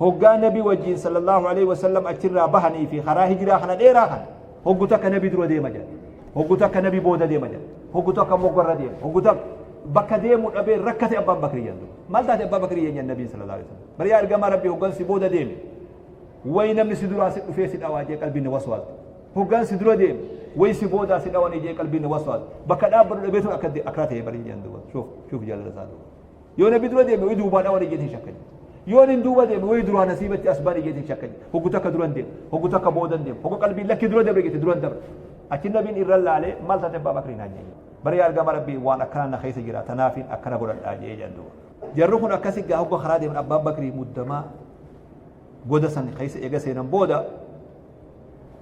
hoggaa nabi wajjiin sallallahu alaihi wasallam achirraa bahanii fi karaa hijiraa kana dheeraa kana hoggu takka nabi dura deema jedha hoggu takka nabi booda deema jedha hoggu takka moggarra deema hoggu takka bakka deemu dhabee rakkate Abbaan Bakrii jedhu maal taate Abbaa Bakrii jedhan nabiin sallallahu alaihi wasallam bari yaa ergamaa rabbii hoggan si booda deeme way namni si duraa si dhufee si dhawaa jee qalbiin na waswaasti hoggaan si dura deeme way si boodaa si dhawanii jee qalbiin na waswaasti bakka dhaabbatu dhabee tun akka akkana ta'e bari jedhan duuba shuuf shuuf jaalala isaa duuba Yoo nabi dura deeme wayi duubaa dhawan ijjeetiin shakkan. Yoo inni duuba deeme wayi duraa nasiibatti as baan ijjeetiin shakkan. Hoggu takka duran deema, hoggu takka boodan deema, hoggu qalbiin lakki dura dabre jette duran dabra. Achi nabiin irra laalee maal taate Abbaa Bakrii naan jedhe. Bara yaa ergama Rabbii waan akkana na keessa jira tanaafiin akkana godhadhaa jee jedhan duuba. Jarri kun akkasi gaa hogga karaa deeman Abbaan Bakrii muddamaa goda san keessa eega seenan booda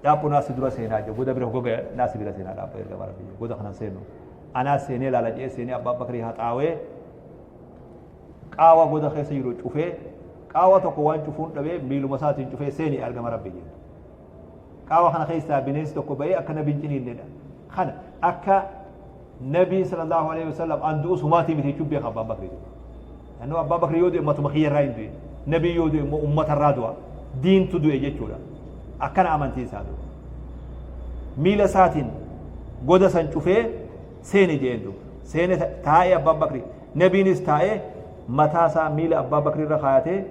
dhaaphu naasi dura seenaa jiru goda bira hogga naasi bira seenaa dhaaphu ergama Rabbii goda kanan seenu. Anaa seenee laala jedhee seenee Abbaa Bakrii haxaawee qaawa goda keessa jiru cufee qaawa tokko waan cufuun dhabee miiluma isaatiin cufee seeni argama Rabbi jedhe. Qaawa kana keessaa bineensi tokko ba'ee akka nabiin ciniinnedha. Kana akka nabiin sallallahu alaihi wasallam an du'u sumaatii miti jechuun beeka Abbaan Bakrii. Annoo Abbaan Bakrii yoo du'e matuma kiyyarraa hin du'e. Nabiin yoo du'e immoo uummatarraa du'a. Diintu du'e jechuudha. Akkana amantii isaa du'a. Miila isaatiin goda san cufee seeni jeen duuba. Seene taa'ee Abbaan Bakrii. Nabiinis taa'ee mataa isaa miila Abbaa Bakrii irra kaayatee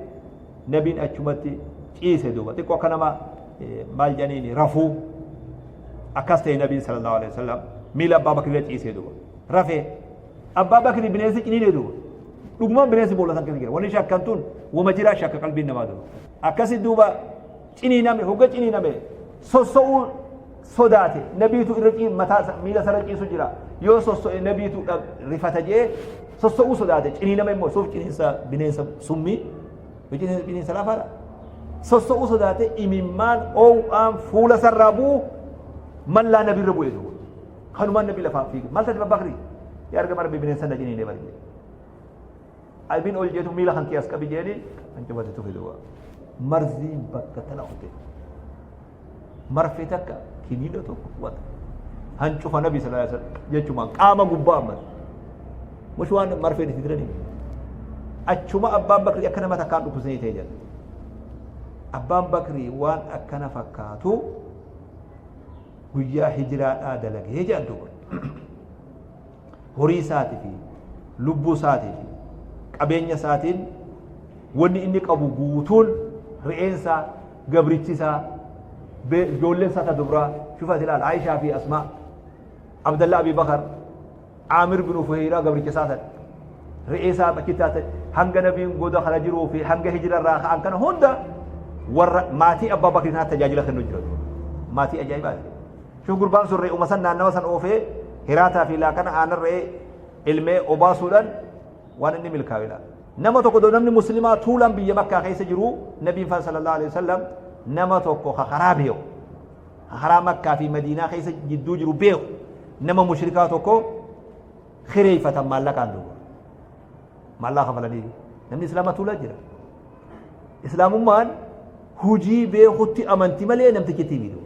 nabiin achumatti ciise duuba. Xiqqoo akka nama maal jedhaniini rafuu akkas ta'e nabiin sallallahu alaihi wasallam miila Abbaa Bakrii irra ciisee duuba. Rafee Abbaa Bakrii bineensi ciniinee duuba. Dhugumaan bineensi boolla san keessa jira. Wanni shakkan tun wama jiraa shakka qalbiin namaa duuba. Akkasi duuba ciniiname hogga ciniiname sosso'uu sodaate nabiitu irra cii mataa miila sarara ciisu jira yoo sosso'e nabiitu rifata jee sosso'uu sodaate ciniiname immoo suuf ciniinsa bineensa summii ciniinsa lafaadha sosso'uu sodaate imimmaan oow'aan fuula sarraa bu'u mallaa nabiirra bu'e duuba kanumaan nabii lafaa fiige maal taate babbakri yaa argama rabbi bineensa na ciniine bari Albiin ol jeetu miila kan kee as qabi jeeni kan cufate tufe duuba. Marziin bakka tana kute. Marfee takka kiniina tokko wata. Hancufa nabi sallallahu alaihi wasallam jechumaan qaama gubbaa ammas. Mush waan marfeen itti diranii. Achuma abbaan bakrii akka nama takkaan dhukkubsanii ta'e jedha. Abbaan bakrii waan akkana fakkaatu guyyaa hijiraadhaa dalagee jedhan duuba. Horii isaatii fi lubbuu isaatii fi qabeenya isaatiin wanni inni qabu guutuun re'eensaa gabrichi isaa ijoolleen isaa ta dubraa shufat ilaal Aishaa fi Asmaa Abdallah Abi Bakar Aamir bin Fuheyraa gabricha isaa san re'ee isaa achitti taate hanga nabiin goda kana jiruu fi hanga hijira irraa ka'an kana hunda warra maatii Abbaa Bakrii kanatti tajaajila kennu jira maatii ajaa'ibaati. Shuf gurbaan sun re'uma san naannawa san oofee hiraataa fi laaqana aanan re'ee ilmee obaasuudhaan waan inni milkaa'e ilaala. Nama tokko doo namni muslimaa tuulaan biyya Makkaa keessa jiru, nabiin faan sallallahu alaihi wasallam nama tokko ka karaa beeku, ka karaa Makkaa fi Madiinaa keessa jidduu jiru beeku, nama mushrikaa tokko kireeffatan maallaqaan duuba. Maallaqa kafalanii namni islaamaa tuulaa jira. Islaamummaan hujii beekutti amanti malee namtichi itti himitu.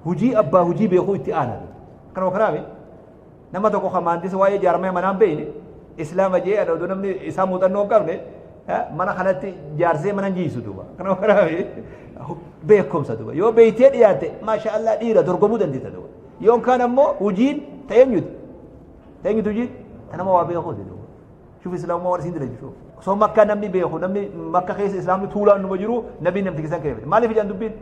Hujii abbaa hujii beekuu itti aana. Kanuma kanaami nama tokko kan maandisa waa'ee jaarmaya manaa hin beekne islaama jee ana odoo namni isaa muuxannoo hin qabne mana kanatti jaarsee mana hin jiisu duuba. Kanuma kanaami beekumsa duuba. Yoo beektee dhiyaatte maasha Allah dhiira dorgomuu dandeetta duuba. Yoon kaan ammoo hojiin ta eenyuti? Ta eenyuti hojiin? Ta nama waa beekuuti duuba. Shuf islaamummaa waan isin dalagu shuf. Osoo makkaa namni beeku, namni makka keessa islaamni tuulaan numa jiru, nabiin namtichi san kireeffate. Maaliif ijaan dubbiin?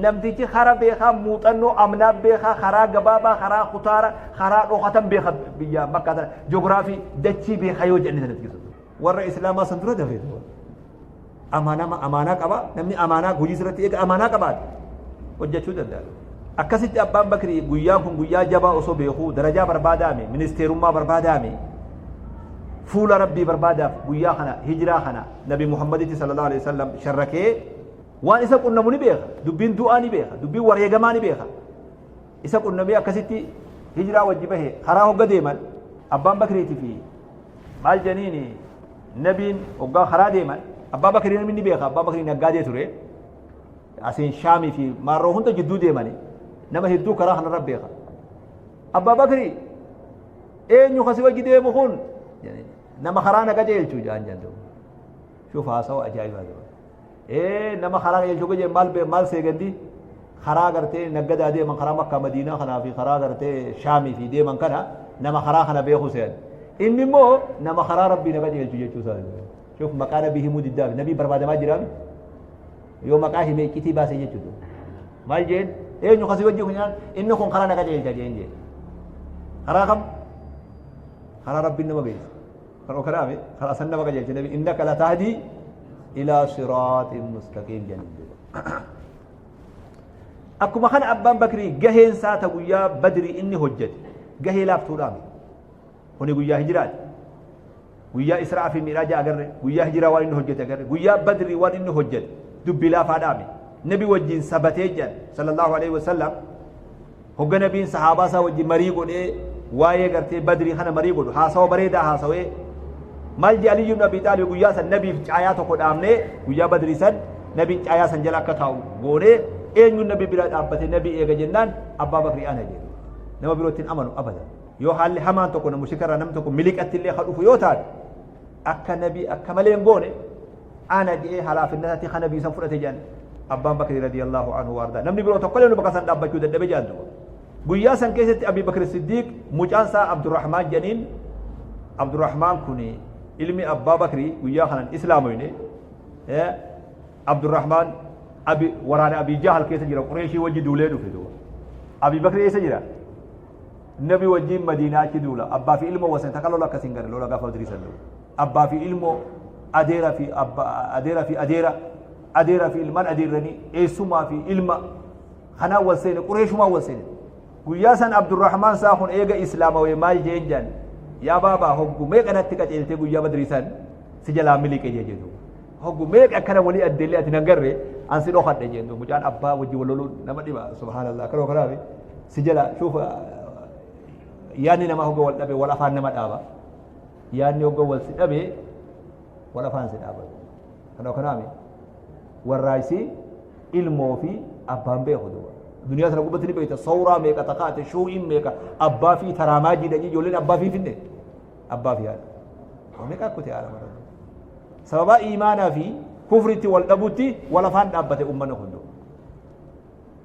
Namtichi kara beekaa, muuxannoo amnaa beekaa, karaa gabaabaa, karaa kutaara, karaa dhokatan beeka biyya makkaa tana joogiraafii dachii beekaa yoo jedhani sanatti keessattu. Warra islaamaa san dura dafee amaanaa amaanaa qaba, namni amaanaa hojii sirratti eega amaanaa qabaate hojjechuu danda'a. Akkasitti abbaan Bakrii guyyaan kun guyyaa jabaa osoo beekuu darajaa barbaadaame, ministeerummaa barbaadaame, fuula rabbii barbaadaaf guyyaa kana hijiraa kana nabi Muhammaditti sallallahu alaihi wasallam sharrakee waan isa qunnamu ni beeka, dubbiin du'aa ni beeka, dubbiin wareegamaa ni beeka. Isa qunnamee akkasitti hijiraa wajji bahe. Karaa hogga deeman abbaan Bakriitii fi maal janiini nabiin hoggaa karaa deeman abbaa Bakrii namni ni beeka, abbaa Bakrii naggaadee ture. Asiin Shaamii fi maarroo hunda jidduu deemani nama hedduu karaa kanarra beeka. Abbaa Bakrii, eenyu kasi wajji deemu kun? Nama karaa na qajeelchu jaan jedhu. Shuuf, haasawa ajaa'ibaa jiru. Ee, nama karaa qajeelchu gajee maal maal seegandi karaa gartee naggadaa deeman, karaa Makkaa Madiinaa kanaa fi karaa gartee Shaamii fi deeman kana nama karaa kana beeku seen. Inni immoo nama karaa rabbii na qajeelchu jechuu isaa. Shuuf, maqaa nabii himuu diddaaf nabii barbaadamaa jiraami. Yoo maqaa hime iccitii baase jechuudha. Maal jeen? Eenyu kasii wajji kun? Inni kun karaa na qajeelcha jeen jeen. Karaa kam? Karaa rabbiin nama geessa. Karaa kanaami karaa san nama qajeelcha nabi, innaka la tahdii ilaa siraatin mustaqiim jedhan. Akkuma kana abbaan Bakrii gaheen isaa ta guyyaa Badrii inni hojjete gahee laaftuudhaami. Kuni guyyaa hijiraati. Guyyaa Israa fi Mi'raaja agarre, guyyaa hijiraa waan inni hojjete agarre, guyyaa Badrii waan inni hojjete dubbii laafaadhaami. Nabi wajjin sabatee jedhan sallallahu alaihi wasallam, hogga nabiin sahaabaa isaa wajjin marii godhee waa'ee gartee Badrii kana marii godhu, haasawa bareedaa haasawee maal jedhe Aliyyu ibn Abi Xaalib? Guyyaa san nabiif caayaa tokko dhaabnee, guyyaa Badrii san nabiin caayaa san jala akka taa'u goonee, eenyuun nabi bira dhaabbatee nabi eega jennaan, Abbaa Bakrii ana jedhe. Nama birootti hin amanu abadan. Yoo haalli hamaan tokko na mushrika irraa namni tokko miliqatti illee ka dhufu yoo taate, akka nabi akka malee hin goone ana jedhee halaafinnatatti ka nabii san fudhate jedhan abbaan Bakrii radiyallahu anhu waardaa. Namni biroo tokko illee nu bakka san dhaabbachuu dadhabe jedhan duuba. Guyyaa san keessatti Abi Bakr Siddiq mucaan isaa Abdurrahmaan jedhaniin, Abdurrahmaan kun ilmi abbaa Bakrii guyyaa kanan islaamoyne. Abdurrahmaan abi waraana Abi Jahal keessa jira, Qureeshii wajji duulee dhufe duuba. Abi Bakrii eessa jira? Nabi wajjiin Madiinaa achi duula. Abbaa fi ilmoo wasan takka lola akkas hin garre, lola gaafa Badrii san duula. Abbaa fi ilmoo, adeera fi abba, adeera fi adeera, adeera fi ilmaan adeerranii, eessumaa fi ilma kanaan wal seene, Qureeshumaan wal seene. Guyyaa san Abdurrahmaan isaa kun eega islaamawee maal jeen jaan? Yaa baabaa, hoggu meeqa natti qaceeltee guyyaa Badrii san si jalaa miliqe jee jedhu. Hoggu meeqa akkana walii addeellee ati nan garre an si dhokadhe jeen. Mucaan abbaa wajji wal loluun nama dhiba, subhaanallah. Kanuma kanaafi si jala shuufa yaadni namaa hogga wal dhabe wal afaan nama dhaaba. Yaadni hogga wal si dhabe wal afaan si dhaaba. Kanuma kanaami warraaysi ilmoo fi abbaan beeku duuba. Duniyaa tana gubbatti ni beekta, sawraa meeqa takaate, shuu'iin meeqa abbaa fi taraamaa jiidhanii ijoolleen abbaa fi finne abbaa fi haadha. Waa meeqa akkute haadha mara. Sababaa iimaanaa fi kufritti wal dhabutti wal afaan dhaabbate uummanni kun duuba.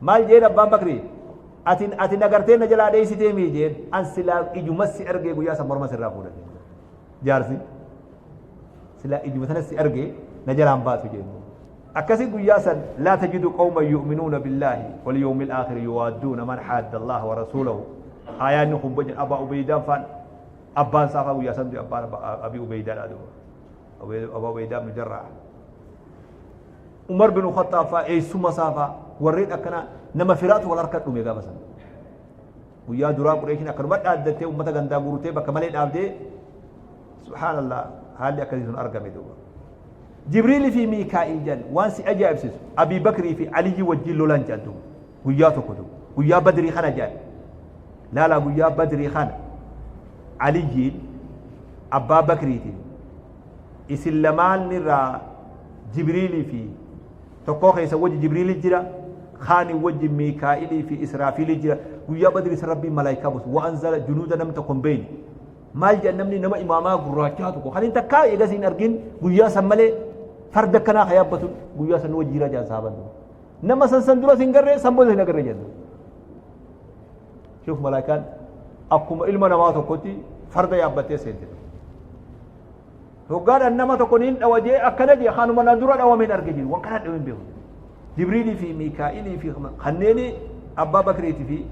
Maal jeen abbaan Bakrii? Ati nagartee na jalaa dheessitee mii jeen, an silaa ijuma si argee guyyaa san morma sirraa fuudha jeen. Jaarsi silaa ijuma sana si argee na jalaan baatu jeen. Akkasi guyyaa san laa tajidu qawman yu'minuuna billaahi wal yawmil aakhir yuwaadduuna man haadda Allaha wa rasuulahu. Aayaanni kun bojan Abaa Ubeydaan faan abbaan isaa faa guyyaa san du'e, abbaan Abii Ubeydaadha du'e. Abaa Ubeydaa ibnu Jarraa. Umar bin Khattaab faa, eessuma isaa faa, warreen akkanaa nama firaatu wal harka dhume gaafa sana. Guyyaa duraa Qureeshiin akkanuma dhaaddattee uummata gandaa guurtee bakka malee dhaabdee. Subhaanallah, haalli akkasii sun argame duuba. Jibriilii fi Miikaa'il jedhan waan si ajaa'ibsiisu Abii Bakrii fi Aliyyi wajjin lolan jedhan duuba. Guyyaa tokko duuba. Guyyaa Badrii kana jedhan. Laalaa, guyyaa Badrii kana Aliyyiin Abbaa Bakriitiin isin lamaan irraa Jibriilii fi tokkoo keessa wajji Jibriili jira, kaani wajji Miikaa'ilii fi Israafiilii jira. Guyyaa Badrii san Rabbiin malaayikaa buusu. Wa'anzala junuuda namni tokko hin beeyne. Maal jedhan, namni nama imaamaa gurraachaa tokko kan hin takkaa eegas hin argin guyyaa san malee farda akkanaa ka yaabbatu guyyaa san wajji jira jedhan saaban. Nama san san duras hin garree, san booda hin agarree jedhan. Shuuf, malaayikaan akkuma ilma namaa tokkotti farda yaabbattee seente. Hoggaadhaan nama tokko niin dhawa jee akkana jee, kanuma na dura dhawame hin arge jiru. Waan kana dhawee hin beeku. Jibriilii fi Miikaa'ilii fi kanneen Abbaa Bakriitii fi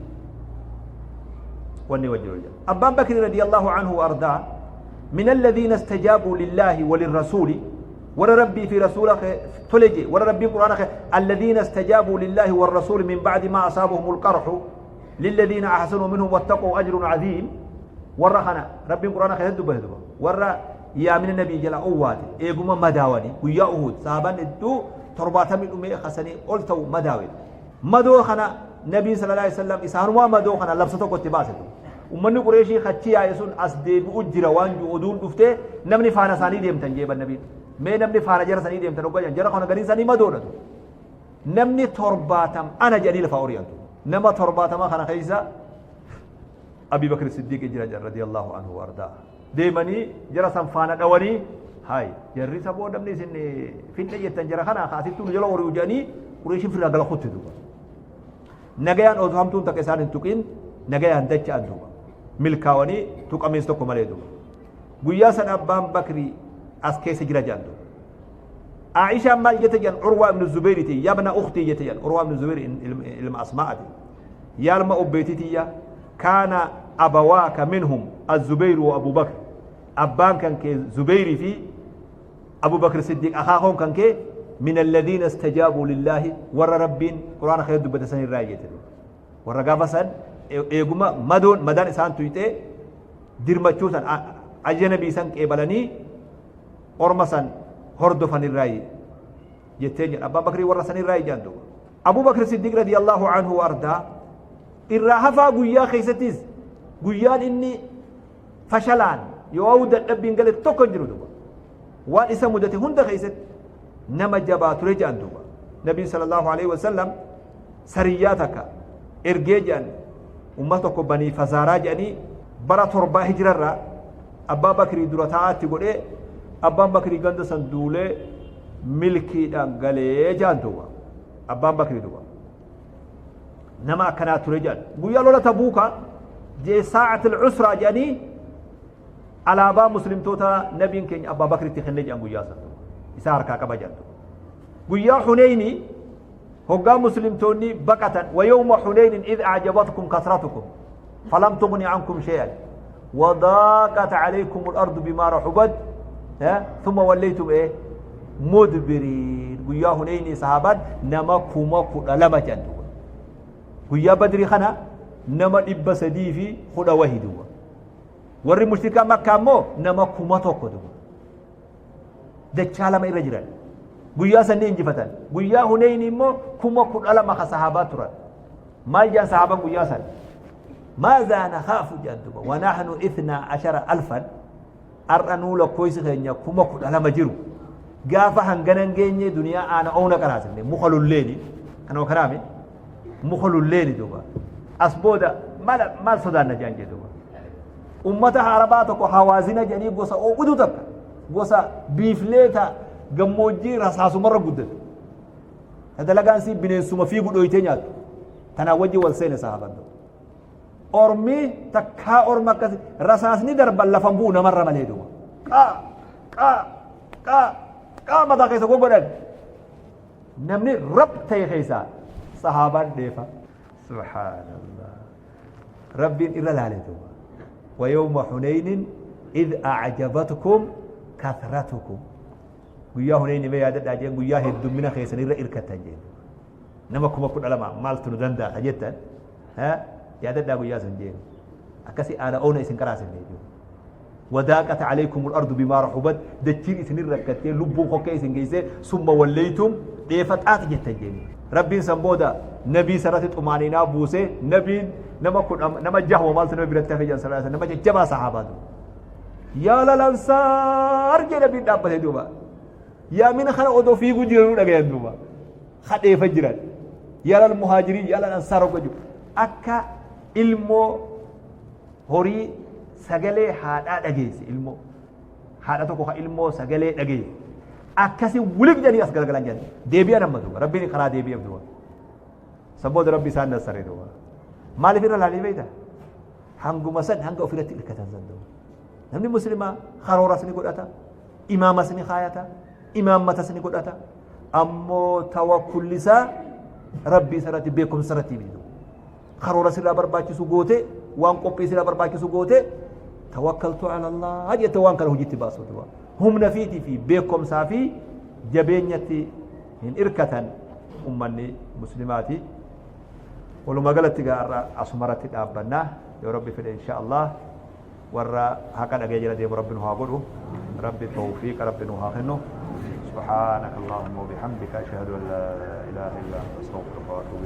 wanni wajji hojjeta. Abbaan Bakrii radiyallahu anhu wa ardaa min alladhiina istajaabuu lillaahi walirrasuuli, warra Rabbii fi rasuula tole jee, warra Rabbiin Qur'aana kee alladhiina istajaabuu lillaahi warrasuuli min ba'di maa asaabahumul qarhu lilladhiina ahsanuu minhum wattaquu ajrun aziim. Warra kana Rabbiin Qur'aana keessatti dubbate duba, warra yaamina nabii jala owwaate eeguma madaawanii. Guyyaa Uhud sahaabaan hedduu 70 dhumee, kasanii ol ta'u madaawe. Madoo kana nabiin sallallahu alaihi wasallam isaanumaa madoo kana labsa tokko itti baase. Ummanni Qureeshii kachi yaa'e sun as deebi'u jira waan jiru oduun dhuftee, namni faana isaanii deemtan jeeban nabiin. Mee namni faana jara sanii deemtan hoggaa jedhan, jara kana gariin isaanii madoodhatu. Namni 70 ana jedhanii lafaa ori'antu. Nama 70 kana keessa Abi Bakr Siddiq jira jedhan radiyallahu anhu wardaa. Deemanii jara san faana dhawanii, hayi jarri saboo namni isin finne jettan jara kana kaasittuu nu jala ori'u jedhanii, Qureeshiin firraa gala kutte duuba. Nagayaan osoo hamtuun takka isaan hin tuqin nagayaan dacha'an duuba. Milkaawanii tuqamiins tokko malee duuba. Guyyaa san Abbaan Bakrii as keessa jira jedhan duuba. Aishaan maal jette jedhan, Urwaa ibn Zubeyriti yabna ukhtii jette jedhan. Urwaa ibn Zubeyr ilma Asmaa'ati. Yaa ilma obbeetii tiyya, kaana abawaaka minhum az-Zubeyru wa Abu Bakr. Abbaan kan kee Zubeyrii fi Abu Bakr Siddiq akaakoon kan kee min alladhiina istajaabuu lillaahi, warra Rabbiin Quraana keessa dubbate san irraa jette. Warra gaafa san eeguma madoon madaan isaan tuyxee dirmachuu san ajaja nabii san qeebalanii orma san hordofan irraa jettee jedha. Abbaan Bakrii warra san irraa ijaan duuba. Abu Bakr Siddiq radiyallahu anhu ardaa irraa hafaa guyyaa keessattis guyyaan inni fashalaan yoo dadhabbiin gale tokko hin jiru duuba. Waan isa mudate hunda keessatti nama jabaa ture jedhan duuba. Nabiin sallallahu alaihi wasallam sariyyaa takka ergee jedhan, ummata tokko Banii Fazaaraa jedhanii, bara 7 hijirarraa Abbaa Bakrii dura taa'aatti godhee, Abbaan Bakrii ganda san duulee milkiidhaan galee jedhan duuba. Abbaan Bakrii duuba nama akkanaa ture jedhan. Guyyaa lola Tabuuka jee saa'atil usraa jedhanii, alaabaa muslimtoota nabiin keenya Abbaa Bakritti kenne jedhan. Guyyaa san isaa harkaa qaba jedhan. Guyyaa Huneyni hoggaa muslimtoonni baqatan, wa yawma Huneynin id a'jabatkum kasratukum falam tughni ankum shay'an wa daaqat alaykum al-ardu bima rahubat thumma wallaytum mudbiriin. Guyyaa Huneyni sahaabaan nama 12,000 jedhan duuba. Guyyaa Badrii kana nama 310 wahi duuba. Warri mushrikaa Makkaa immoo nama 1000 duuba. Dachaa lama irra jiran. Guyyaa sanni injifatan. Guyyaa Huneyni immoo 12,000 ka sahaabaa turan. Maal jedhan sahaaban guyyaa san? Maazaa nakhaafu jedhan duuba. Wanaahnu 12,000, har'a nuu lakkoofsi keenya 12,000 jiru. Gaafa hanganan geenye duniyaa aana oona qaraasifne muka lulleeni. Kanuma kanaami muka lulleeni duuba. As booda maal sodaanna jedhan jedhu duuba. Ummata Arabaa tokko Hawaazina jedhanii, gosa oowwitu takka, gosa biiflee ta gammoojjii rasaasumarra guddate. Ta dalagaan sii bineensuma fiigu dhoytee nyaattu. Tanaa wajji wal seene sahaaban tokko. Ormi takkaa orma akkasi rasaasni darban lafan bu'u namarra malee duuba. Qaa qaa qaa qaa mataa keessa goggodhan. Namni rab ta'e keessaa sahaabaan dheefa. Subhaanallah. Rabbiin irra laale duuba. Wayawma Huneynin id a'jabatkum kathratukum. Guyyaa Huneyni mee yaadadhaa jeen, guyyaa heddummina keessan irra irkattan jeen. Nama 12,000 maaltu nu danda'a ka jettan yaadadhaa guyyaa sun jeen. Akkasi aana oona isin qaraasifne jechuudha. Wadaaqat alaykumul ardu bimaa rahubat, dachiin isin rakkattee lubbuun kokkee isin geessee, summa walleeytum, dheefa xaati jettan jeeni. Rabbiin san booda nabii sarratti xumaaninaa buusee, nabiin nama kudha nama jahwa maaltu nama biratti hafe jedhan sallallahu nama jajjabaa sahaabaa duuba. Yaa lalansaar jee nabiin dhaabbate duuba. Yaamina kana odoo fiiguu jiranuu dhagayan duuba. Kadheefa jiran. Yaa lal muhaajiriin, yaa lal ansaar hogga jiru. Akka ilmoo horii sagalee haadhaa dhageesse, ilmoo haadha tokko ka ilmoo sagalee dhageesse akkasi wulik jedhanii as garagalan jedhan, deebi'an amma duuba. Rabbiin karaa deebi'eef duuba. San booda Rabbi isaan nassare duuba. Maaliif irra laalii beekta? Hanguma san hanga ofirratti hirkatan san duuba. Namni muslimaa karooras ni godhata, imaamas ni kaayata, imaammatas ni godhata, ammoo tawakkullisaa Rabbii isarratti, beekumsa irratti bitu. Karoora sirraa barbaachisu goote, waan qophii sirraa barbaachisu goote, tawakkaltu ala Allah jette, waan kana hojiitti baasu duuba. Humna fiitii fi beekumsaa fi jabeenyatti hin irkatan ummanni muslimaati. Walumaa galatti gaarra asumarratti dhaabbannaa, yoo Rabbi fedhe, insha Allah. Warra haqa dhagee jala deemu Rabbi nu haa godhu. Rabbi tawfiiqa Rabbi nu haa kennu. سبحانك اللهم وبحمدك، أشهد أن لا إله إلا أنت، أستغفرك وأتوب إليك.